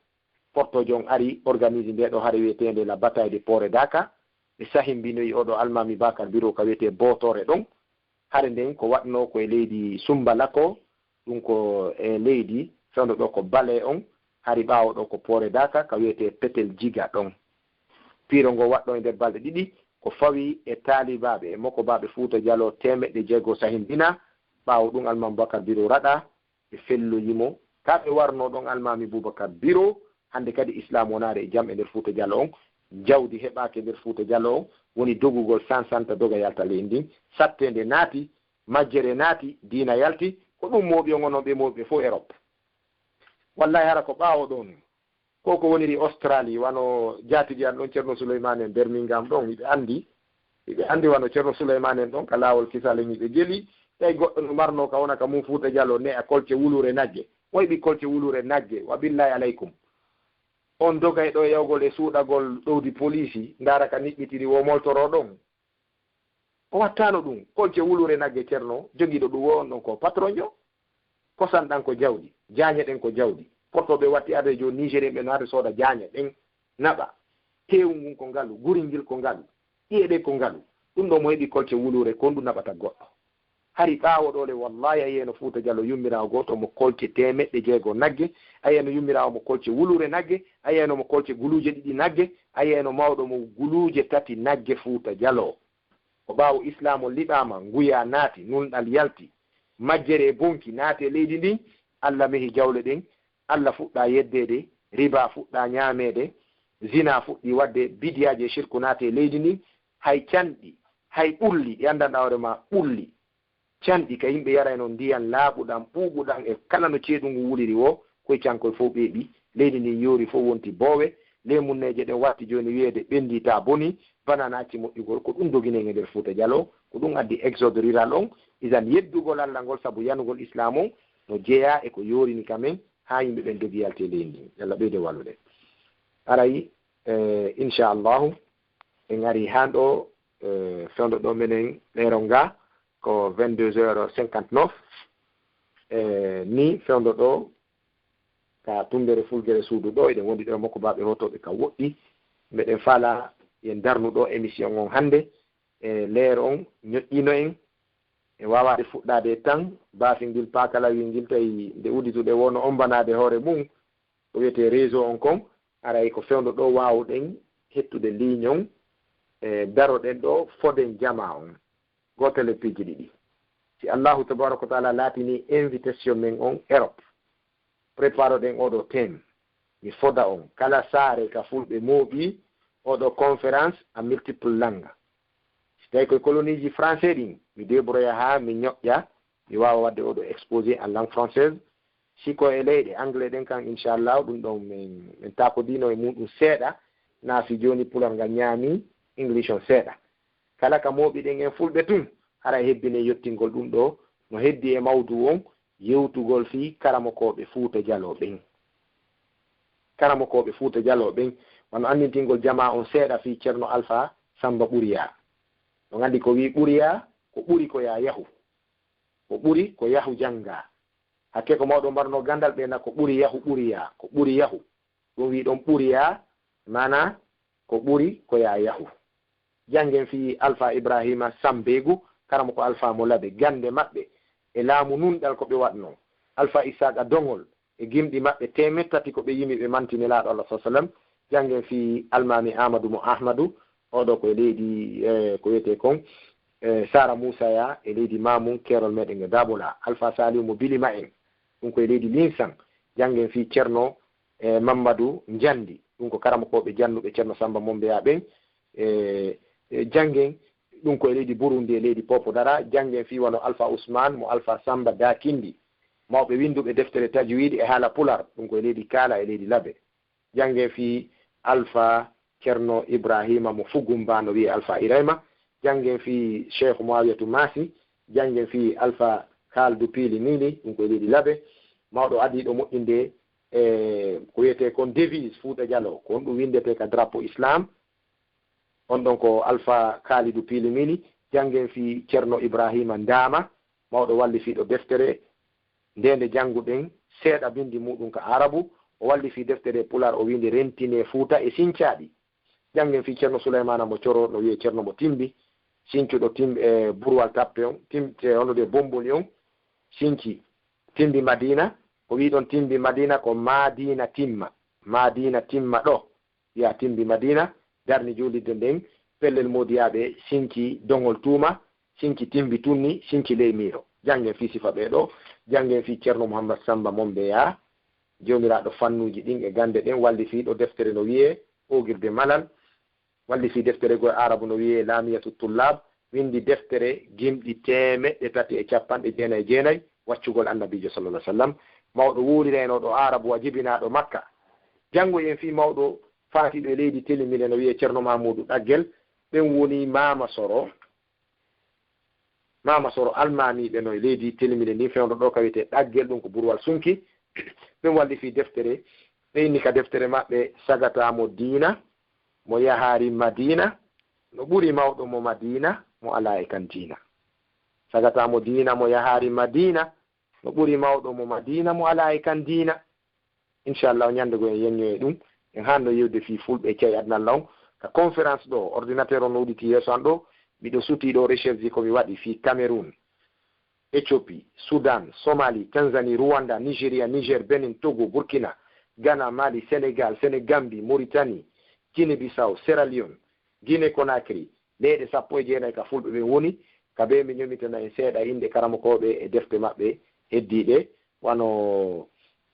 porto jon ari organise ndee ɗoo hare wiyeteende La Bataille de Pore Daka. Ɓe sahimbinoyi oo ɗoo Almaami Bakar Biro ka wiyetee Bootoore ɗon. Hare nden ko waɗnoo ko e leydi Sumbalako, ɗum ko e leydi fewndo ɗoo ko Bale on, hari ɓaawo ɗoo ko Pore Daka ka wiyetee Petel Jiga ɗon. Piiro ngoo waɗɗoo e nder balɗe ɗiɗi, ko fawi e taalibaaɓe e mokobaaɓe Fuuta Jaloo teemeɗɗe jeego sahimbinaa. Ɓaawo ɗum, Almaami Bubakar Biro raɗaa, ɓe felloyi mo. Ka ɓe warnoo ɗon, Almaami Bubakar Biro, hannde kadi Islaam wonaade e jam e nder Fuuta Jaloo on, jawdi heɓaaki e nder Fuuta Jaloo on, woni dogugol sansanta doga yalta leydi ndin, satteende naati, majjere naati, diina yalti, ko ɗum mooɓi on onon ɓe mooɓi ɓe fof Erop. Wallahi hara ko ɓaawo ɗon. Ko ko woniri Australie, wano jaatigi an ɗon Ceerno Souleymane en Birmingham ɗon, hiɓe anndi, hiɓe anndi wano Ceerno Souleymane en ɗon ka laawol kisal en hiɓe geli, tawi goɗɗo no marnoo ka wona ka mum Fuuta Jaloo ne'a kolce wuluure nagge. Moy ɓi kolce wuluure nagge? Wa billahi alaykum. On dogay ɗo yawgol e suuɗagol ɗowdi poliisi, ndaara ka niɓɓitiri wo moltoroo ɗon. O wattaano ɗum. Kolce wuluure nagge Ceerno jogiiɗo ɗum wo on ɗon ko patron jo. Kosan ɗan ko jawdi, jaañe ɗen ko jawdi. Porto ɓe watti arde jooni Nigérien ɓe no arde sooda jaañe ɗen naɓa. Teewu ngun ko ngalu, guri ngil ko ngalu, ɗiye ɗe ko ngalu. Ɗum ɗo mo heɓi kolce wuluure, ko honɗum naɓata goɗɗo? Hari ɓaawo ɗoo le, wallaahi, a yi'ayno Fuuta Jaloo yummiraawo gooto mo kolce teemeɗɗe jeego nagge, a yi'ayno yummiraawo mo kolce wuluure nagge, a yi'ayno mo kolce guluuje ɗiɗi nagge, a yi'ayno mawɗo mo guluuje tati nagge Fuuta Jaloo. Ko ɓaawo Islaam on liɓaama, nguyaa naati, nunɗal yalti, majjere e bonki naati e leydi ndin, Alla mehi jawle ɗen, Alla fuɗɗaa yeddeede, ribaa fuɗɗaa ñaameede, zinaa fuɗɗii waɗde, bidiyaaji e sirku naati e leydi ndin, hay canɗi, hay ɓulli, ɗi anndanɗaa hoore maa ɓulli. Canɗi ka yimɓe yarayno ndiyan laaɓuɗan, ɓuuɓuɗan e kala no ceeɗu ngun wuliri woo, koy cankoy fow ɓeeɓi, leydi ndin yoori fow wonti boowe, leemunneeje ɗen watti jooni wi'eede ɓenndii taa bonii, bana na acci moƴƴugol, ko ɗun dogini en e nder Fuuta Jaloo, ko ɗun addi exode rural on, isan yeddugol Alla ngol sabu yanugol Islaam on, no jeyaa e ko yoorini ka men, haa yimɓe ɓen dogi yalti e leydi ndin. Yo Alla ɓeydu wallude. Aray, eh, inchallahu, en arii haa ɗoo, eh, fewndo ɗoo menen ɗeeron ngaa, ko vingt-deux heures cinquante-neuf, eh, nii fewndo ɗoo, ka tummbere fulgere suudu ɗoo, eɗen wondi ɗoo e makko baaɓe hootooɓe ka woɗɗi. Meɗen faalaa yen darnu ɗoo émission on hannde, e leer on ñoƴƴino en, e waawaade fuɗɗaade tan, baafingil paakalaawingil tawi nde udituɗen wonno ombanaade hoore mum, ko wiyetee réseau on kon, aray ko fewndo ɗoo waawuɗen hettude ligne on, e daroɗen ɗoo foden jamaa on, gootel e piiji ɗiɗi. Si Allaahu tabaaraka wa taala laatinii invitation men on Europe, préparoɗen oo ɗoo thème, mi foda on, kala saare ka fulɓe mooɓii oo ɗoo conférence à multiple langues. Si tawii ko e coloniiji français ɗin, mi débrouilla haa mi ñoƴƴa, mi waawa waɗde oo ɗoo exposé en langue française. Si ko e leyɗe anglais ɗen kan, inchallahu, ɗun ɗon men, men taakodiino e muɗum seeɗa, naa si jooni pular ngal ñaamii English on seeɗa. Kala ka mooɓiɗen en fulɓe tun, haray hebbinee yottingol ɗun ɗoo, no heddii e mawduu on, yewtugol fii karamokooɓe Fuuta Jaloo ɓen. Karamokooɓe Fuuta Jaloo ɓen, wano anndintingol jamaa on seeɗa fii Ceerno Alfaa Sammba Ɓuriyaa. On anndi ko wii Ɓuriyaa, ko ɓuri ko yaa yahu. Ko ɓuri ko yahu janngaa. Hakkee ko mawɗo mbarnoo ganndal ɓe na ko ɓuri yahu ɓuriyaa, ko ɓuri yahu. Ɗun wii ɗon ɓuriyaa, maanaa ko ɓuri ko yaa yahu. Janngen fii Alfaa Ibraahiima Sambeegu, karamoko Alfaa mo Labe, gannde maɓɓe e laamu nunɗal ko ɓe waɗnoo. Alfaa Issaaqa Doŋol e gimɗi maɓɓe teemeɗɗe tati ko ɓe yimi ɓe manti Nelaaɗo Allah sallallaahu alayhi wa sallam. Janngen fii Almaami Aamadu mo Ahmadu, oo ɗoo ko e leydi, eh, ko wiyetee kon, eh, Saara Muusaa Yaa e leydi Maamun, keerol meɗen e Daabolaa. Alfaa Saalihu mo Bilima en, ɗun ko e leydi Linsan. Janngen fii Ceerno, eh, Mammadu Njanndi, ɗun ko karamokooɓe jannuɓe Ceerno Sammba Mombeyaa ɓen. E, e janngen, ɗun ko e leydi Burundi e leydi Popodara. Janngen fii wano Alfaa Usmaan mo Alfaa Sammba Daakindi, mawɓe winnduɓe deftere tajwiidi e haala pular, ɗun ko e leydi Kaala e leydi Labe. Janngen fii Alfaa Ceerno Ibraahiima mo Fugumba no wi'ee Alfaa Irayma. Janngen fii Sheikh Muawiyatu Maasi. Janngen fii Alfaa Kaaldu Piili Miili, ɗun ko e leydi Labe. Mawɗo adiiɗo moƴƴinde e ko wiyetee kon devise Fuuta Jaloo, ko honɗun winndetee ka drapeau Islam. On ɗon ko Alfaa Kaalidu Piili Miili. Janngen fii Ceerno Ibraahiima Ndaama, mawɗo wallifiiɗo deftere. Ndee nde jannguɗen seeɗa binndi muɗum ka Aarabu, o wallifii deftere Pulaar, o wi'i nde Rentinee Fuuta e Sincaaɗi. Janngen fii Ceerno Suleymaana mo Coro, no wi'ee Ceerno mo Timbi, sincuɗo Timbi e Burwal Tappe on, Tim-, e hono ɗe Bomboli on, sinci Timbi Madiina, ko wii ɗon Timbi Madiina ko Maadiina Timma, Maadiina Timma ɗo, wi'aa Timbi Madiina, darni juulirde nden, pellel Moodiyaaɓe sinci Doŋol Tuuma, sinci Timbi Tunni, sinci Ley Miiro. Janngen fii sifa ɓee ɗoo, janngen fii Ceerno Muhammad Sammba Mombeyaa, joomiraaɗo fannuuji ɗin e gannde ɗen, wallifiiɗo deftere no wi'ee Oogirde Malal, wallifii deftere goo e Aarabu no wi'ee Laamiyatu Tullaab, winndi deftere gimɗi teemeɗɗe tati e cappanɗe jeenay e jeenay, waccugol Annabiijo sallallaahu alayhi wa sallam, mawɗo wuuriraynooɗo Aarabu wa jibinaaɗo Makka. Janngoyen fii mawɗo faatiiɗo e leydi Telimile no wi'ee Ceerno Maamuudu Ɗaggel, ɓen woni Maama Soro, Maama Soro almaamiiɓe no e leydi Telimile ndin, fewndo ɗoo ka wi'etee Ɗaggel, ɗun ko Burwal Sunki. Ɓen wallifii deftere, ɓe inni ka deftere maɓɓe, Sagataa mo diina, mo yahaari Madiina, no ɓuri mawɗo mo Madiina, mo alaa e kan diina. Sagataa mo diina, mo yahaari Madiina, no ɓuri mawɗo mo Madiina, mo alaa e kan diina. Inchallahu, ñannde goo en yeññoyay ɗun. En haanno yewde fii fulɓe e cay aduna law. Ka conférence ɗoo, ordinateur on no udditii yeeso an ɗoo, miɗo sutii ɗoo recherche ko mi waɗi fii Cameroun. Éthiopie, Sudan, Somalie, Tanzanie, Rwanda, Nigeria, Niger, Benin, Togo, Burkina, Ghana, Mali, Sénégal, Sénégambie, Mauritanie, Guinée-Bissau, Sierra Leone, Guinée Conakry, leyɗe sappo e jeenayi ka fulɓe ɓen woni, ka bee mi ñomitana en seeɗa inɗe karamokooɓe e defte maɓɓe heddiiɗe, wano,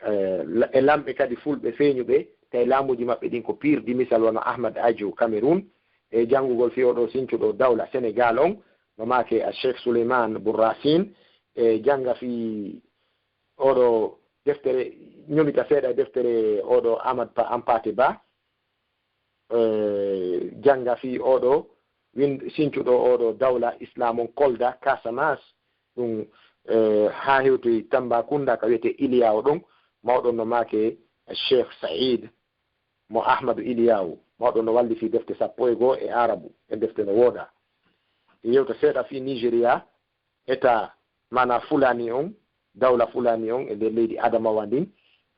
eh, la-, e lamɓe kadi fulɓe feeñuɓe, tawi laamuuji maɓɓe ɗin ko piirdi, misal wano Ahmad Ajo Cameroun, e janngugol fii oɗo sincuɗo dawla Senegal on, no maake a Cheikh Souleymane Boun Racine, e jannga fii oɗo deftere, ñomita seeɗa e deftere oɗo Ahmad Pa-, Hampâté Bâ, eh, jannga fii oɗo win-, sincuɗo oɗo dawla Islam on Kolda, Casamance, ɗum, eh, haa hewtoyi Tambacounda, ka wiyetee Iliyawo ɗon, mawɗo no maake Cheikh Saïd mo Ahmadu Iliyawo, mawɗo no wallifii defte sappo e goo e Aarabu, e defte no wooda. E yewta seeɗa fii Nigeria, Etat, maanaa Fulani on, dawla Fulani on e nder leydi Adamawa ndin,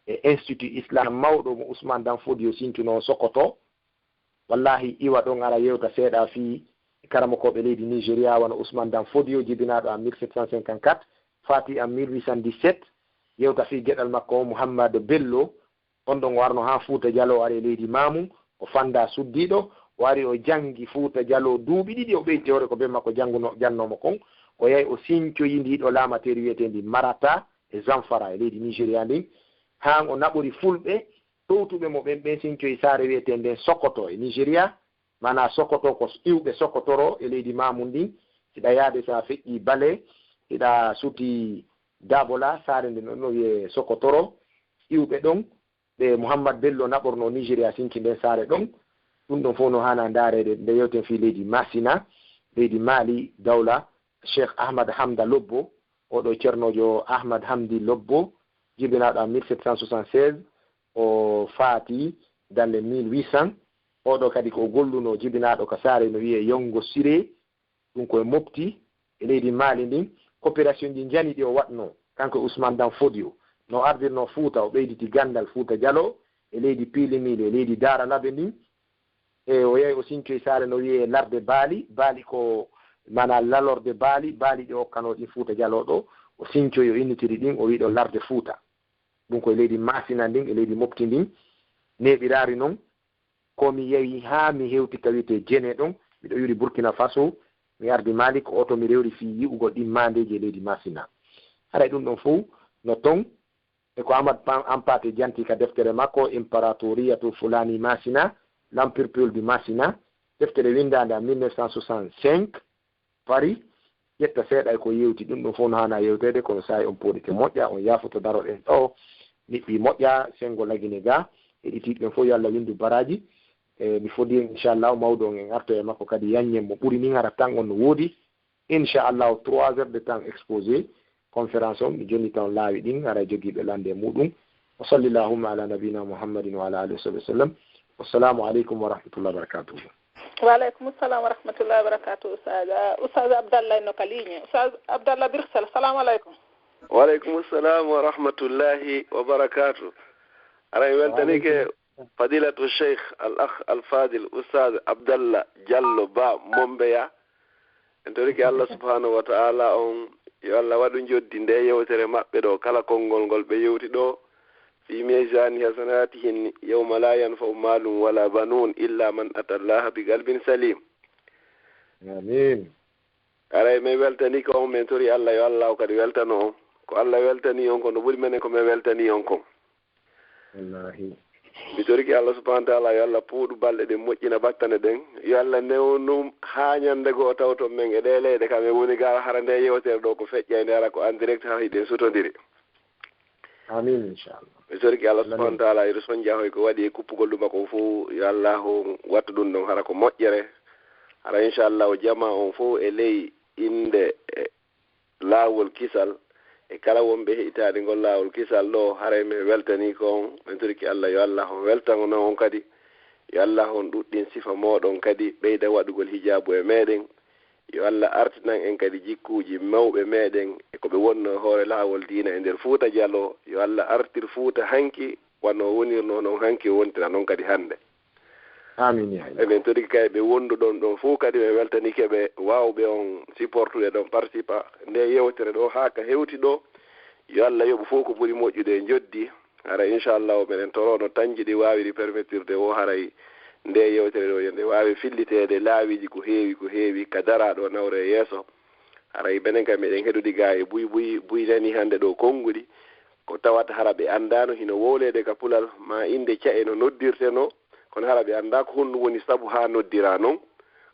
e Institut Islam mawɗo mo Usman Dan Fodio sincuno Sokoto. Wallahi, iwa ɗon ara yewta seeɗa fii karamokooɓe leydi Nigeria, wano Usman Dan Fodio, jibinaaɗo en mille sept cent cinquante-quatre, faati en mille huit cent dix-sept, yewta fii geɗal makko on, Muhammad Bello, on ɗon o arno haa Fuuta Jaloo, o ari e leydi Maamum, o fanda suddiiɗo, o ari o janngi Fuuta Jaloo duuɓi ɗiɗi, o ɓeyditi hoore ko ben makko jannguno, jannoo mo kon. O yahi o sincoyi ndii ɗoo laamateeri wiyeteendi Marata e Zamfara e leydi Nigeria ndin. Haa o naɓori fulɓe ɗowtuɓe mo ɓen, ɓen sincoyi saare wiyeteende nden Sokoto e Nigeria, maanaa Sokoto ko iwɓe Sokotoro e leydi Maamum ndin. Hiɗa yaade so a feƴƴii Bale, hiɗa suti Dabola, saare nden ɗon no wiyee Sokotoro, iwɓe ɗon. Ɓe Muhammad Bello naɓornoo Nigeria sinki nden saare ɗon. Ɗum ɗon fof no haanaa ndaareede nde yewten fii leydi Masina, leydi Mali, dawla Cheikh Ahmad Hamda Lobbo, oɗo ceernoojo Ahmad Hamdi Lobbo, jibinaaɗo en mille sept cent soixante-seize, o faati dalle mille huit cents. Oɗo kadi ko o gollunoo jibinaaɗo ka saare no wiyee Yongo Siré, ɗum ko e Mopti, e leydi Mali ndin, coopération ji njani ɗi o waɗnoo, kanko e Ousmane Dan Fodio. No ardirnoo Fuuta, o ɓeyditi ganndal Fuuta Jaloo, e leydi Piilimili, e leydi Daara Labe ndin. E o yahi o sincoyi saare no wiyee Larde Baali. Baali ko, maanaa lalorde baali, baali ɗi o okkanoo ɗin Fuuta Jaloo ɗoo. O sincoyi, o innitiri ɗin, o wi'i ɗo Larde Fuuta. Ɗum ko e leydi Masina ndin, e leydi Mopti ndin. Neeɓiraari non, ko mi yahi haa mi hewti ka wiyetee Djéné ɗon, miɗo iwri Burkina Faso, mi ardi Mali, ko oto mi rewri fii yi'ugol ɗin maandeeji e leydi Masina. Haray ɗum ɗon fow no ton, e ko Ahmad Pam-, Hampâté janti ka deftere makko, Imparatoriyatu Fulani Masina, L'Empire Peul du Masina, deftere winndaande en mille neuf cent soixante-cinq, Paris, ƴetta seeɗa e ko yewti. Ɗum ɗum fof no haanaa yewteede, kono saa'i on pooɗike moƴƴa, on yaafoto daroɗen ɗo, niɓɓi moƴƴa, senngo lagine ga, heɗitiiɓe ɓen fof yo Allah winndu baraaji. E, mi fodi en, inchallah, mawɗo on en arto e makko kadi, yaññen mo ɓuri nin hara tan on no woodi. Inchallah, trois heures de temps exposé, conférence on, mi jonnita on laawi ɗin, hara jogiiɓe lande e muɗum. Wa salli llahumma ala nabina Muhammadin wa ala alihi wa sahbihi wa sallam. Wassalamu aleykum wa rahmatullahi wa barakatuh. Wa aleykum salam wa rahmatullahi wa barakatuh, Oustaz. Ah, Oustaz Abdallah no ka ligne. Oustaz Abdallah Bruxelles, salamu aleykum. Wa aleykum salam wa rahmatullahi wa barakatuh. Aray, weltanike. Fadilatu Cheikh Al Akh Al Fadil Oustaz Abdallah Diallo Ba Mombeya. En torike Allah subhanahu wa ta'ala on, yo Allah waɗu njoddi nde yewtere maɓɓe ɗo, kala konngol ngol ɓe yewti ɗo, fi mizani hasanatihim yawma la yanfa'u malun wala banun illa man ata Allah bi qalbin salim. Amin. Aray, min weltanike on, min tori Allah yo Allah o kadi weltano on. Ko Allah weltani on ko no ɓuri menen ko min weltani on kon. Wallahi. Mi torike Allah subhanahu wa ta'ala, yo Allah puuɗu balɗe ɗen, moƴƴina battane ɗen. Yo Allah newnu haa ñande goo tawton men e ɗee leyɗe, kam e woni gaa hara nde yewtere ɗo ko feƴƴa nde, hara ko en direct, haa hiɗen sutondiri. Amin, inchallah. Mi torike Allah subhanahu wa ta'ala, hiɗo sonja hoy ko waɗi e kuppugol ɗum ko fof, yo Allah wattu ɗum ɗon hara ko moƴƴere. Hara inchallah o jama on fof e ley innde e laawol kisal, e kala wonɓe heɗitaade ngol laawol kisal ɗo, haray min weltanii ko on. Min torike Allah, yo Allah on weltano on kadi. Yo Allah on ɗuɗɗin sifa mooɗon kadi, ɓeyda waɗugol hijaabu e meɗen. Yo Allah artinan en kadi jikkuuji mawɓe meɗen e ko ɓe wonno e hoore laawol diina e nder Fuuta Jaloo. Yo Allah artir Fuuta hanki wano o wonirno non hanki, o wontira non kadi hannde. Amin ya Allah. Emin torike kay ɓe wonduɗon ɗon fof kadi, ɓe weltanike ɓe waawɓe on supportude ɗon participa nde yewtere ɗo haa ka hewti ɗo. Yo Allah yoɓu fof ko ɓuri moƴƴude e njoddi. Hara inchallahu meɗen toro no tañji ɗi waawiri permettirde o, haray nde yewtere ɗo yo nde waawi filliteede laawiiji ko heewi, ko heewi ka daraaɗo nawre e yeeso. Haray menen kay meɗen heɗude gaa e buy buy, buy nani hannde ɗo konnguɗi. Ko tawata hara ɓe anndaano hino wowleede ka pulal, ma innde ca'e no noddirtenoo, kono hara ɓe anndaa ko honɗum woni sabu haa noddiraa non.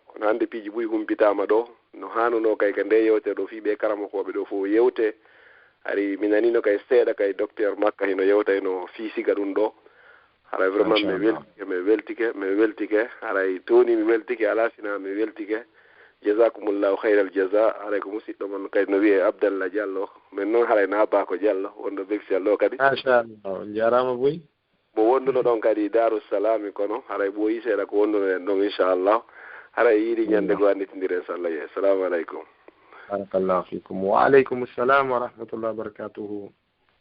Kono hannde piiji buy humpitaama ɗo, no haanunoo kay ka nde yewtere ɗo fii ɓee karamokooɓe ɗo fof yewte. Hari mi naniino kay seeɗa kay docteur Makka hino yewta hino fii siga ɗum ɗo. Haray vraiment mi weltike, mi weltike, mi weltike. Haray toni mi weltike, alaa sinaa mi weltike. Jazakumullahu khairal jaza. Haray ko musidɗo mon kadi no wiyee Abdallah Diallo. Men noon haray na Bako Diallo, wonɗo Bruxelles ɗo kadi. Machallah, on njaaraama boy. Mo wonduno ɗon kadi Daaru Salaami kono, haray ɓooyi seeɗa ko wonduno ɗen ɗon, inchallah. Haray yiɗi ñande goo annditindiren so Allah yehi. Assalamu aleykum. Barakallahu fikum. Wa aleykum salam wa rahmatullahi wa barakatuhu.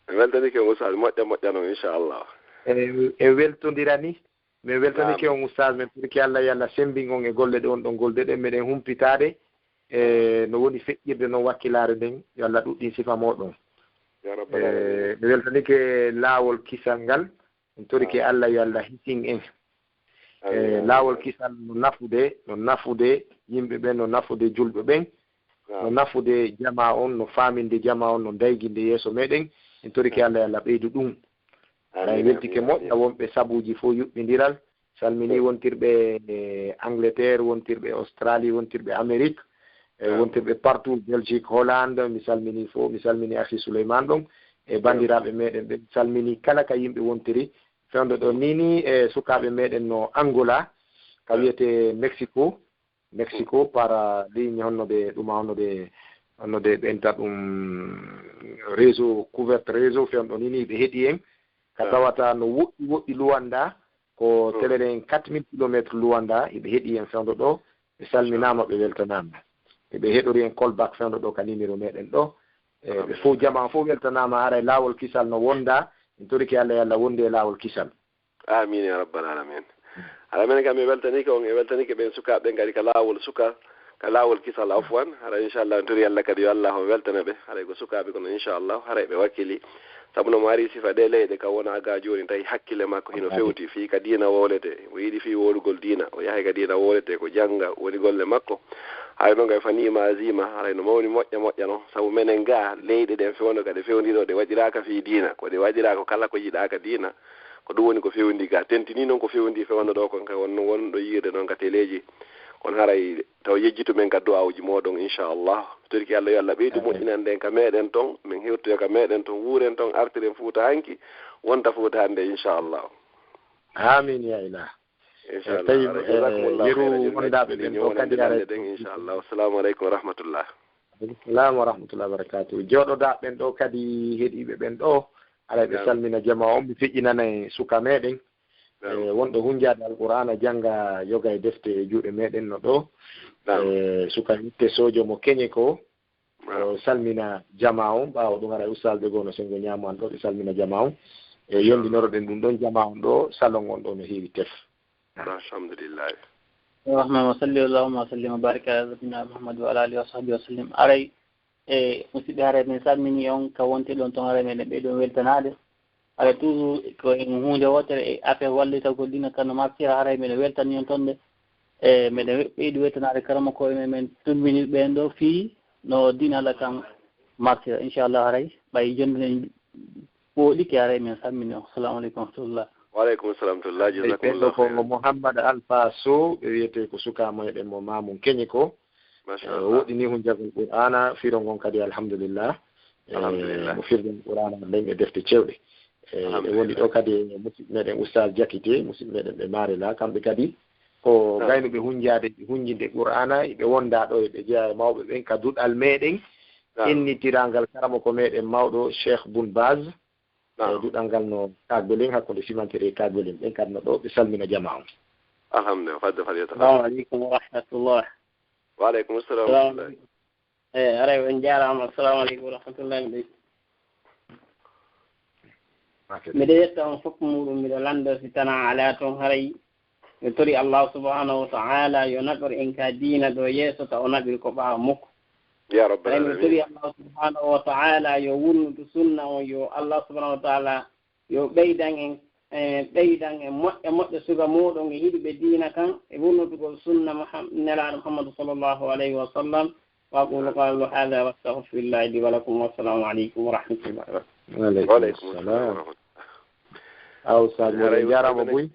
Mi weltanike on, ustaad, moƴƴa, moƴƴa non, inchallah. E, e weltondira ni. Mi weltanike on, ustaad, men torike Allah, yo Allah semmbin on e golle ɗe on ɗon golluɗon ɗen, meɗen humpitaade. E, no woni feƴƴirde non wakkilaare nden, yo Allah ɗuɗɗin sifa mooɗon. Ya rabbal alamin. E, mi weltanike laawol kisal ngal, en torike Allah, yo Allah hisin en. E, amin, laawol kisal no nafude, no nafude yimɓe ɓen, no nafude julɓe ɓen, no nafude jamaa on, no faaminde jamaa on, no dayginde yeeso meɗen. En torike Allah, yo Allah ɓeydu ɗum. Amin, amin, amin. Weltike moƴƴa wonɓe sabuuji fof yuɓɓindiral. Salmini wontirɓe, e, Angleterre, wontirɓe Australie, wontirɓe Amérique, e, wontirɓe partout, Belgique, Hollande, mi salmini fof, mi salmini Afi Souleymane ɗon, e banndiraaɓe meɗen ɓe, mi salmini kala ka yimɓe wontiri. Fewndo ɗo nini e sukaaɓe meɗen no Angola, ka wiyete Mexico, Mexico, para ligne honno ɓe ɗuma, honno ɓe, honno ɓe ɓenta ɗum réseau, couverte réseau, fewndo nini ɓe heɗi en. Ka tawata no woɗɗi woɗɗi Luanda, ko teleren quatre mille kilomètres Luanda, hiɓe heɗi en fewndo ɗo, ɓe salminaama, ɓe weltanaama. Hiɓe heɗori en callback fewndo ɗo ka numéro meɗen ɗo. E, ɓe fof, jamaa fof weltanaama, haray laawol kisal no wonda, en torike Allah, yo Allah wondu e laawol kisal. Amin ya rabbal alamin. Hara menen kam, mi weltanike on, e weltanike ɓen sukaaɓe ɓen kadi ka laawol suka, ka laawol kisal, afwan. Hara inchallah, en tori Allah kadi yo Allah on weltana ɓe. Haray ko sukaaɓe kono inchallah, haray ɓe wakkili. Sabu no mo ari sifa ɗe leyɗe ka wona ga jooni, tawi hakkille makko hino fewti fii ka diina wowlete. O yiɗi fii wowlugol diina, o yahay ka diina wowlete, ko jannga woni golle makko. Haray non kay fa ni'ma azima, haray no mawni moƴƴa moƴƴa non. Sabu menen ga leyɗe ɗen fewndo ka ɗe fewndi ɗo, ɗe waɗiraaka fii diina. Ko ɗe waɗiraa ko kala ko yiɗaaka diina. Ko ɗum woni ko fewndi ga. Tentini noon ko fewndi fewndo ɗo kon kay wonno wonɗo yiirde noon ka teleeji. Kono haray taw yejjitu men ka du'aawuji mooɗon, inchallah. Toriki Allah yo Allah ɓeydu moƴƴinande en ka meɗen ton, min hewtoya ka meɗen ton, wuuren ton, artiren Fuuta hanki, wonta Fuuta hannde, inchallah. Amin ya ilah. Inchallah. Tawi, eh, yeru wondaaɓe ɓen ɗo kadi ara ɗen, inchallah. Assalamu aleykum wa rahmatullah. Aleykum salam wa rahmatullah wa barakatuh. Jooɗodaaɓe ɓen ɗo kadi, heɗiiɓe ɓen ɗo, ara ɓe salmina jamaa on, ɓe feƴƴinana e suka meɗen. E, wonɗo hunjaade Alqur'aana, jannga, yoga e defte e juuɗe meɗen no ɗo. E, suka yitte sojo mo keñe ko, o salmina jamaa on, ɓaawo ɗum haray ustaas ɓe goo no senngo ñaamo an ɗo, ɓe salmina jamaa on. E, yondinoroɗen ɗum ɗon jamaa on ɗo, salon on ɗo no heewi tef. Alhamdulillahi. Rahman wa salli, Allahumma sallim wa barik ala sayyidina Muhammad wa ala alihi wa sahbihi wa sallim. Aray, e, musidɓe, haray min salmini on ka wonte ɗon ton, haray meɗen ɓeydo weltanaade. Haray toujours ko en huunde wootere e affaire wallitagol diina kan no martira, haray meɗen weltani on ton de. E, meɗen we-, ɓeydi weltanaade karamokooɓe men, men tummini ɓeen ɗo fii no diina Allah kan martira. Inchallah haray ɓay jonde men wooɗike, haray men salmini on. Assalamu aleykum wa rahmatullah. Wa aleykum salam wa rahmatullah. Jazakumullahu khairan. Ko Mouhammad Alpha Sow, ɓe wiyete ko suka mo eɗen mo Mamoun Keñe ko. Machallah. Eh, o woɗɗini hunjagol Qur'aana, firo ngon kadi, alhamdulillah. Eh, alhamdulillah. Mo firgol Qur'aana nden e defte cewɗe. Eh, ɓe woni ɗo kadi e musidɓe meɗen Oustaz Diakité, musidɓe meɗen ɓe Marela, kamɓe kadi ko gaynuɓe hunjaade, hunjinde Qur'aana, ɓe wonda ɗo, ɓe jeyaa e mawɓe ɓen ka duɗal meɗen, innitirangal karamoko meɗen mawɗo Cheikh Boun Baz. Naam. E duɗal ngal no Kagbolin, hakkunde Simantere e Kagbolin, ɓen kadi no ɗo, ɓe salmina jamaa on. Alhamdulillah, fadde, fadde, yetta. Assalamu aleykum wa rahmatullah. Wa aleykum salam wa rahmatullah. Eh, haray on jaaraama. Assalamu aleykum wa rahmatullah. Miɗo yetta on fof muɗum, miɗo lando si tana alaa toon haray. Yo tori Allah subhanahu wa ta'ala yo naɓor en ka diina ɗo yeeso ta o naɓir ko ɓaawo mukko. Ya rabbal alamin. Yo tori Allah subhanahu wa ta'ala yo wurnudu sunna on, yo Allah subhanahu wa ta'ala yo ɓeydan en, e ɓeydan en moƴƴa moƴƴa suga muɗum e hiɗuɓe diina kan e wurnutugol sunna Muham-, Nelaaɗo Muhammadu sallallahu alayhi wa sallam. Wa aqulu qawli hadha wa astaghfirullahi li wa lakum. Wassalamu alaykum wa rahmatullahi wa barakatuh. Waaleykum salam. Aw sabu en jarama buy.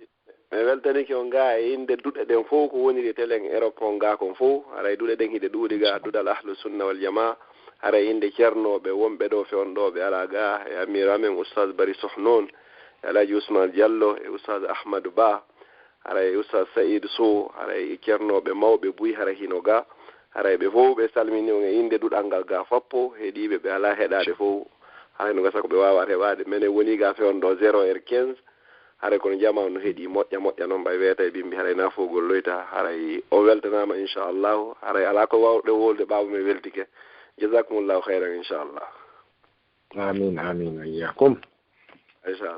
Mi weltanike on ga e innde duɗe ɗen fof ko woniri e telen Europe on ga kon fof. Haray duɗe ɗen hiɗe ɗuuɗi ga, duɗal Ahlu Sunna wal Jamaa. Haray innde ceernooɓe wonɓe ɗo fewndo ɓe alaa ga, e amiiru amen Oustaz Bari Soh noon, e Alhaji Ousmane Diallo, e Oustaz Ahmadou Ba, haray e Oustaz Saïd Sow, haray e ceernooɓe mawɓe buy haray hino ga. Haray ɓe fof ɓe salmini on e innde duɗal ngal ga fappo, heɗiiɓe ɓe alaa heɗaade fof. Haray no gasa ko ɓe waawaat heɓaade. Menen woni ga fewndo zéro heure quinze. Haray kono jamaanu heɗii moƴƴa moƴƴa noon mbay weeta e bimbi haray na fof golloyta. Haray o weltanaama inchallahu. Haray alaa ko waawɗe wolde ɓaaba mi weltike. Jazakumullahu khayran inchallah. Amin amin wa iyyakum. Inchallah.